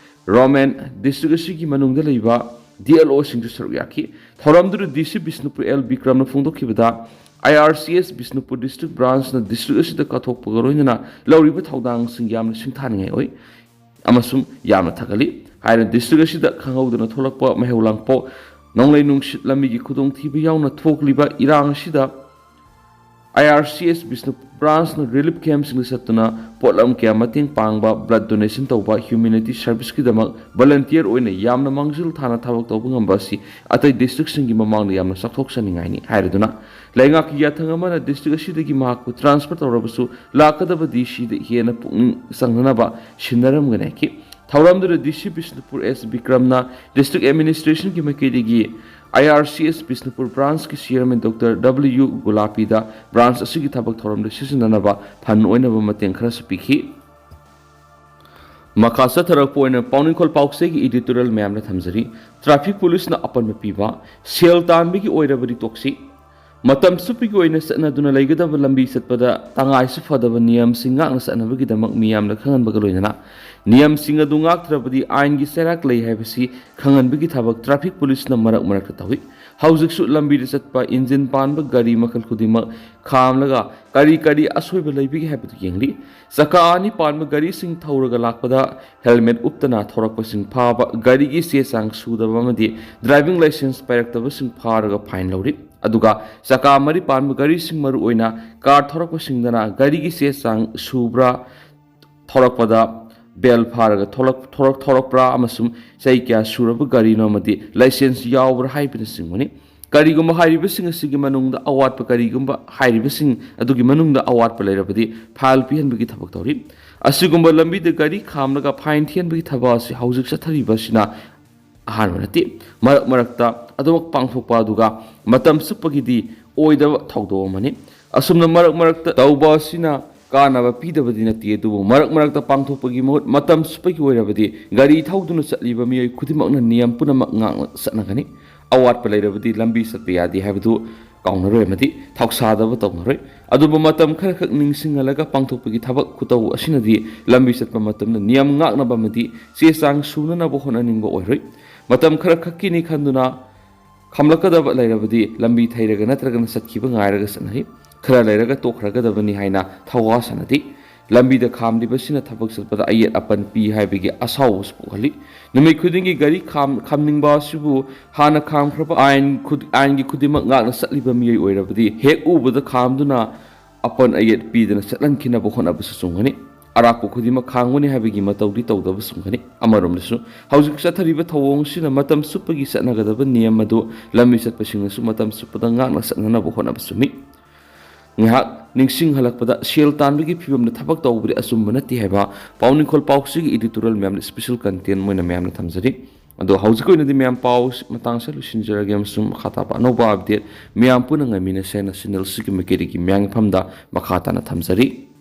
ꯔꯣꯃꯦꯟ, ꯗꯤꯁꯇ꯭ꯔꯤꯛ ꯑꯁꯤꯒꯤ ꯃꯅꯨꯡꯗ ꯂꯩꯕ ꯗꯤ ꯑꯦꯜ ꯑꯣꯁꯤꯡꯁꯨ ꯁꯔꯨꯛ ꯌꯥꯈꯤ꯫ ꯊꯧꯔꯝꯗꯨꯗ ꯗꯤ ꯁꯤ ꯕꯤꯁꯅꯨꯄꯨꯔ ꯑꯦꯜ ꯕꯤꯀ꯭ꯔꯝꯅ ꯐꯣꯡꯗꯣꯛꯈꯤꯕꯗ, I R C S Bishnupur district ꯕ꯭ꯔꯥꯟꯁꯅ ꯗꯤꯁꯇ꯭ꯔꯤꯛ ꯑꯁꯤꯗ ꯀꯠꯊꯣꯛꯄꯒ ꯂꯣꯏꯅꯅ ꯂꯧꯔꯤꯕ ꯊꯧꯗꯥꯡꯁꯤꯡ ꯌꯥꯝꯅ ꯁꯤꯡꯊꯥꯅꯤꯡꯉꯥꯏ ꯑꯣꯏ ꯑꯃꯁꯨꯡ ꯌꯥꯝꯅ ꯊꯥꯒꯠꯂꯤ꯫ ꯍꯥꯏꯔꯤꯕ ꯗꯤꯁꯇ꯭ꯔꯤꯛ ꯑꯁꯤꯗ ꯈꯪꯍꯧꯗꯅ ꯊꯣꯛꯂꯛꯄ ꯃꯩꯍꯧ ꯂꯥꯡꯄꯣꯛ, ꯅꯣꯡꯂꯩ ꯅꯨꯡꯁꯤꯠ, ꯂꯝꯕꯤꯒꯤ ꯈꯨꯗꯣꯡꯊꯤꯕ ꯌꯥꯎꯅ ꯊꯣꯛꯂꯤꯕ ꯏꯔꯥꯡ ꯑꯁꯤꯗ ꯑꯥꯏ R C S Bishnupur ꯕ꯭ꯔꯥꯟꯁꯅ relief ꯀꯦꯝꯞꯁꯤꯡꯗ ꯆꯠꯇꯨꯅ ꯄꯣꯠꯂꯝ ꯀꯌꯥ ꯃꯇꯦꯡ ꯄꯥꯡꯕ, ꯕ꯭ꯂꯗ ꯗꯣꯅꯦꯁꯟ ꯇꯧꯕ, ꯍ꯭ꯌꯨꯃꯦꯅꯤꯇꯤ ꯁꯔꯚꯤꯁꯀꯤꯗꯃꯛ ꯚꯣꯂꯟꯇꯤꯌꯔ ꯑꯣꯏꯅ ꯌꯥꯝꯅ ꯃꯥꯡꯖꯤꯜ ꯊꯥꯅ ꯊꯕꯛ ꯇꯧꯕ ꯉꯝꯕ ꯑꯁꯤ ꯑꯇꯩ ꯗꯤꯁꯇ꯭ꯔꯤꯛꯁꯤꯡꯒꯤ ꯃꯃꯥꯡꯗ ꯌꯥꯝꯅ ꯆꯥꯎꯊꯣꯛꯆꯅꯤꯡꯉꯥꯏꯅꯤ ꯍꯥꯏꯔꯗꯨꯅ, ꯂꯩꯉꯥꯛꯀꯤ ꯌꯥꯊꯪ ꯑꯃꯅ ꯗꯤꯁꯇ꯭ꯔꯤꯛ ꯑꯁꯤꯗꯒꯤ ꯃꯍꯥꯛꯄꯨ ꯇ꯭ꯔꯥꯟꯁꯐꯔ ꯇꯧꯔꯕꯁꯨ, ꯂꯥꯛꯀꯗꯕ ꯗꯤ ꯁꯤꯗ ꯍꯦꯟꯅ ꯄꯨꯛꯅꯤꯡ ꯆꯪꯅꯅꯕ ꯁꯤꯟꯅꯔꯝꯒꯅꯤ ꯍꯥꯏꯈꯤ꯫ ꯊꯧꯔꯝꯗꯨꯗ ꯗꯤ ꯁꯤ ꯕꯤꯁꯅꯨꯄꯨꯔ ꯑꯦꯁ ꯕꯤꯀ꯭ꯔꯝꯅ ꯗꯤꯁꯇ꯭ꯔꯤꯛ ꯑꯦꯗꯃꯤꯅꯤꯁꯇ꯭ꯔꯦꯁꯟꯒꯤ ꯃꯥꯏꯀꯩꯗꯒꯤ I R C S Bishnupur ꯕ꯭ꯔꯥꯟꯁꯀꯤ ꯆꯤꯌꯔꯃꯦꯟ ꯗꯣꯛꯇꯔ ꯗꯕ꯭ꯂꯤꯌꯨ ꯒꯨꯂꯥꯄꯤꯗ ꯕ꯭ꯔꯥꯟꯁ ꯑꯁꯤꯒꯤ ꯊꯕꯛ ꯊꯧꯔꯝꯗ ꯁꯤꯖꯤꯟꯅꯅꯕ ꯐꯟ ꯑꯣꯏꯅꯕ ꯃꯇꯦꯡ ꯈꯔꯁꯨ ꯄꯤꯈꯤ꯫ ꯃꯈꯥ ꯆꯠꯊꯔꯛꯄ ꯑꯣꯏꯅ ꯄꯥꯎꯅꯤꯡꯈꯣꯜ ꯄꯥꯎꯆꯦꯒꯤ ꯏꯗꯤꯇꯣꯔꯤꯌꯦꯜ ꯃꯌꯥꯝꯅ ꯊꯝꯖꯔꯤ꯫ ꯇ꯭ꯔꯥꯐꯤꯛ ꯄꯨꯂꯤꯁꯅ ꯑꯄꯟꯕ ꯄꯤꯕ, ꯁꯦꯜ ꯇꯥꯟꯕꯒꯤ ꯑꯣꯏꯔꯕꯗꯤ ꯇꯣꯛꯁꯤ꯫ ꯃꯇꯝ ꯆꯨꯞꯄꯒꯤ ꯑꯣꯏꯅ ꯆꯠꯅꯗꯨꯅ ꯂꯩꯒꯗꯕ ꯂꯝꯕꯤ ꯆꯠꯄꯗ ꯇꯉꯥꯏꯁꯨ ꯐꯗꯕ ꯅꯤꯌꯝꯁꯤꯡ ꯉꯥꯛꯅ ꯆꯠꯅꯕꯒꯤꯗꯃꯛ ꯃꯤꯌꯥꯝꯅ ꯈꯪꯍꯟꯕꯒ ꯂꯣꯏꯅꯅ, ꯅꯤꯌꯝꯁꯤꯡ ꯑꯗꯨ ꯉꯥꯛꯇ꯭ꯔꯕꯗꯤ ꯑꯥꯏꯟꯒꯤ ꯆꯩꯔꯥꯛ ꯂꯩ ꯍꯥꯏꯕꯁꯤ ꯈꯪꯍꯟꯕꯒꯤ ꯊꯕꯛ ꯇ꯭ꯔꯥꯐꯤꯛ ꯄꯨꯂꯤꯁꯅ ꯃꯔꯛ ꯃꯔꯛꯇ ꯇꯧꯏ꯫ ꯍꯧꯖꯤꯛꯁꯨ ꯂꯝꯕꯤꯗ ꯆꯠꯄ ꯏꯟꯖꯤꯟ ꯄꯥꯟꯕ ꯒꯥꯔꯤ ꯃꯈꯜ ꯈꯨꯗꯤꯡꯃꯛ ꯈꯥꯝꯂꯒ ꯀꯔꯤ ꯀꯔꯤ ꯑꯁꯣꯏꯕ ꯂꯩꯕꯒꯦ ꯍꯥꯏꯕꯗꯨ ꯌꯦꯡꯂꯤ꯫ ꯆꯀꯥ ꯑꯅꯤ ꯄꯥꯟꯕ ꯒꯥꯔꯤꯁꯤꯡ ꯊꯧꯔꯒ ꯂꯥꯛꯄꯗ ꯍꯦꯜꯃꯦꯠ ꯎꯞꯇꯅ ꯊꯧꯔꯛꯄꯁꯤꯡ ꯐꯥꯕ, ꯒꯥꯔꯤꯒꯤ ꯆꯦ ꯆꯥꯡ ꯁꯨꯗꯕ ꯑꯃꯗꯤ ꯗ꯭ꯔꯥꯏꯚꯤꯡ ꯂꯥꯏꯁꯦꯟꯁ ꯄꯥꯏꯔꯛꯇꯕꯁꯤꯡ ꯐꯥꯔꯒ ꯐꯥꯏꯟ ꯂꯧꯔꯤ꯫ ꯑꯗꯨꯒ ꯆꯀꯥ ꯃꯔꯤ ꯄꯥꯟꯕ ꯒꯥꯔꯤꯁꯤꯡ, ꯃꯔꯨꯑꯣꯏꯅ ꯀꯥꯔ ꯊꯧꯔꯛꯄꯁꯤꯡꯗꯅ ꯒꯥꯔꯤꯒꯤ ꯆꯦ ꯆꯥꯡ ꯁꯨꯕ꯭ꯔꯥ, ꯊꯧꯔꯛꯄꯗ ꯕꯦꯜ ꯐꯥꯔꯒ ꯊꯣꯛꯂꯛ-, ꯊꯣꯔꯛ-, ꯊꯧꯔꯛꯄ꯭ꯔꯥ ꯑꯃꯁꯨꯡ ꯆꯍꯤ ꯀꯌꯥ ꯁꯨꯔꯕ ꯒꯥꯔꯤꯅꯣ ꯑꯃꯗꯤ ꯂꯥꯏꯁꯦꯟꯁ ꯌꯥꯎꯕ꯭ꯔꯥ ꯍꯥꯏꯕꯅꯆꯤꯡꯕꯅꯤ꯫ ꯀꯔꯤꯒꯨꯝꯕ ꯍꯥꯏꯔꯤꯕꯁꯤꯡ ꯑꯁꯤꯒꯤ ꯃꯅꯨꯡꯗ ꯑꯋꯥꯠꯄ, ꯀꯔꯤꯒꯨꯝꯕ ꯍꯥꯏꯔꯤꯕꯁꯤꯡ ꯑꯗꯨꯒꯤ ꯃꯅꯨꯡꯗ ꯑꯋꯥꯠꯄ ꯂꯩꯔꯕꯗꯤ ꯐꯥꯏꯜ ꯄꯤꯍꯟꯕꯒꯤ ꯊꯕꯛ ꯇꯧꯔꯤ꯫ ꯑꯁꯤꯒꯨꯝꯕ ꯂꯝꯕꯤꯗ ꯒꯥꯔꯤ ꯈꯥꯝꯂꯒ ꯐꯥꯏꯟ ꯊꯤꯍꯟꯕꯒꯤ ꯊꯕꯛ ꯑꯁꯤ ꯍꯧꯖꯤꯛ ꯆꯠꯊꯔꯤꯕ ꯑꯁꯤꯅ ꯑꯍꯥꯟꯕ ꯅꯠꯇꯦ꯫ ꯃꯔꯛ ꯃꯔꯛꯇ ꯑꯗꯨꯃꯛ ꯄꯥꯡꯊꯣꯛꯄ ꯑꯗꯨꯒ ꯃꯇꯝ ꯆꯨꯞꯄꯒꯤꯗꯤ ꯑꯣꯏꯗꯕ ꯊꯧꯗꯣꯛ ꯑꯃꯅꯤ꯫ ꯑꯁꯨꯝꯅ ꯃꯔꯛ ꯃꯔꯛꯇ ꯇꯧꯕ ꯑꯁꯤꯅ ꯀꯥꯟꯅꯕ ꯄꯤꯗꯕꯗꯤ ꯅꯠꯇꯦ, ꯑꯗꯨꯕꯨ ꯃꯔꯛ ꯃꯔꯛꯇ ꯄꯥꯡꯊꯣꯛꯄꯒꯤ ꯃꯍꯨꯠ ꯃꯇꯝ ꯆꯨꯞꯄꯒꯤ ꯑꯣꯏꯔꯕꯗꯤ ꯒꯥꯔꯤ ꯊꯧꯗꯨꯅ ꯆꯠꯂꯤꯕ ꯃꯤꯑꯣꯏ ꯈꯨꯗꯤꯡꯃꯛꯅ ꯅꯤꯌꯝ ꯄꯨꯝꯅꯃꯛ ꯉꯥꯛꯅ ꯆꯠꯅꯒꯅꯤ꯫ ꯑꯋꯥꯠꯄ ꯂꯩꯔꯕꯗꯤ ꯂꯝꯕꯤ ꯆꯠꯄ ꯌꯥꯗꯦ ꯍꯥꯏꯕꯗꯨ ꯀꯥꯎꯅꯔꯣꯏ ꯑꯃꯗꯤ ꯊꯧꯁꯥꯗꯕ ꯇꯧꯅꯔꯣꯏ꯫ ꯑꯗꯨꯕꯨ ꯃꯇꯝ ꯈꯔꯈꯛ ꯅꯤꯡꯁꯤꯡꯍꯜꯂꯒ ꯄꯥꯡꯊꯣꯛꯄꯒꯤ ꯊꯕꯛ ꯈꯨꯇꯧ ꯑꯁꯤꯅꯗꯤ ꯂꯝꯕꯤ ꯆꯠꯄ ꯃꯇꯝꯗ ꯅꯤꯌꯝ ꯉꯥꯛꯅꯕ ꯑꯃꯗꯤ ꯆꯦ ꯆꯥꯡ ꯁꯨꯅꯅꯕ ꯍꯣꯠꯅꯅꯤꯡꯕ ꯑꯣꯏꯔꯣꯏ꯫ ꯃꯇꯝ ꯈꯔꯈꯛꯀꯤꯅꯤ ꯈꯟꯗꯨꯅ ꯈꯥꯝꯂꯛꯀꯗꯕ ꯂꯩꯔꯕꯗꯤ ꯂꯝꯕꯤ ꯊꯩꯔꯒ ꯅꯠꯇ꯭ꯔꯒꯅ ꯆꯠꯈꯤꯕ ꯉꯥꯏꯔꯒ ꯆꯠꯅꯔꯤ꯫ ꯈꯔ ꯂꯩꯔꯒ ꯇꯣꯛꯈ꯭ꯔꯒꯗꯕꯅꯤ ꯍꯥꯏꯅ ꯊꯧꯋꯥ ꯁꯥꯅꯗꯦ꯫ ꯂꯝꯕꯤꯗ ꯈꯥꯝꯂꯤꯕꯁꯤꯅ ꯊꯕꯛ ꯆꯠꯄꯗ ꯑꯌꯦꯠ ꯑꯄꯟ ꯄꯤ ꯍꯥꯏꯕꯒꯤ ꯑꯁꯥꯎꯕꯁꯨ ꯄꯣꯛꯍꯜꯂꯤ꯫ ꯅꯨꯃꯤꯠ ꯈꯨꯗꯤꯡꯒꯤ ꯒꯥꯔꯤ ꯈꯥꯝ-, ꯈꯥꯝꯅꯤꯡꯕ ꯑꯁꯤꯕꯨ ꯍꯥꯟꯅ ꯈꯥꯝꯈ꯭ꯔꯕ ꯑꯥꯏꯟ ꯈꯨ-, ꯑꯥꯏꯟꯒꯤ ꯈꯨꯗꯤꯡꯃꯛ ꯉꯥꯛꯅ ꯆꯠꯂꯤꯕ ꯃꯤꯑꯣꯏ ꯑꯣꯏꯔꯕꯗꯤ ꯍꯦꯛ ꯎꯕꯗ ꯈꯥꯝꯗꯨꯅ ꯑꯄꯟ ꯑꯌꯦꯠ ꯄꯤꯗꯅ ꯆꯠꯍꯟꯈꯤꯅꯕ ꯍꯣꯠꯅꯕꯁꯨ ꯆꯨꯝꯒꯅꯤ꯫ ꯑꯔꯥꯛꯄ ꯈꯨꯗꯤꯡꯃꯛ ꯈꯥꯡꯒꯅꯤ ꯍꯥꯏꯕꯒꯤ ꯃꯇꯧꯗꯤ ꯇꯧꯗꯕ ꯆꯨꯝꯒꯅꯤ꯫ ꯑꯃꯔꯣꯝꯗꯁꯨ ꯍꯧꯖꯤꯛ ꯆꯠꯊꯔꯤꯕ ꯊꯧꯑꯣꯡꯁꯤꯅ ꯃꯇꯝ ꯆꯨꯞꯄꯒꯤ ꯆꯠꯅꯒꯗꯕ ꯅꯤꯌꯝ ꯑꯗꯨ ꯂꯝꯕꯤ ꯆꯠꯄꯁꯤꯡꯅꯁꯨ ꯃꯇꯝ ꯆꯨꯞꯄꯗ ꯉꯥꯛꯅ ꯆꯠꯅꯅꯕ ꯍꯣꯠꯅꯕ ꯆꯨꯝꯃꯤ꯫ ꯉꯥꯏꯍꯥꯛ ꯅꯤꯡꯁꯤꯡꯍꯜꯂꯛꯄꯗ, ꯁꯦꯜ ꯇꯥꯟꯕꯒꯤ ꯐꯤꯕꯝꯗ ꯊꯕꯛ ꯇꯧꯕꯗꯤ ꯑꯆꯨꯝꯕ ꯅꯠꯇꯦ ꯍꯥꯏꯕ ꯄꯥꯎ ꯅꯤꯡꯈꯣꯜ ꯄꯥꯎꯆꯦꯒꯤ editorial ꯃꯌꯥꯝꯅ special content ꯑꯣꯏꯅ ꯃꯌꯥꯝꯅ ꯊꯝꯖꯔꯤ꯫ ꯑꯗꯣ ꯍꯧꯖꯤꯛꯀꯤ ꯑꯣꯏꯅꯗꯤ ꯃꯌꯥꯝ ꯄꯥꯎ ꯃꯇꯥꯡꯁꯦ ꯂꯣꯏꯁꯤꯟꯖꯔꯒꯦ, ꯑꯃꯁꯨꯡ ꯃꯈꯥ ꯇꯥꯕ ꯑꯅꯧꯕ update ꯃꯌꯥꯝ ꯄꯨꯟꯅ ꯉꯥꯏꯃꯤꯟꯅꯁꯦ ꯍꯥꯏꯅ channel ꯑꯁꯤꯒꯤ ꯃꯥꯏꯀꯩꯗꯒꯤ ꯃꯌꯥꯝꯒꯤ ꯐꯝꯗ ꯃꯈꯥ ꯇꯥꯅ ꯊꯝꯖꯔꯤ꯫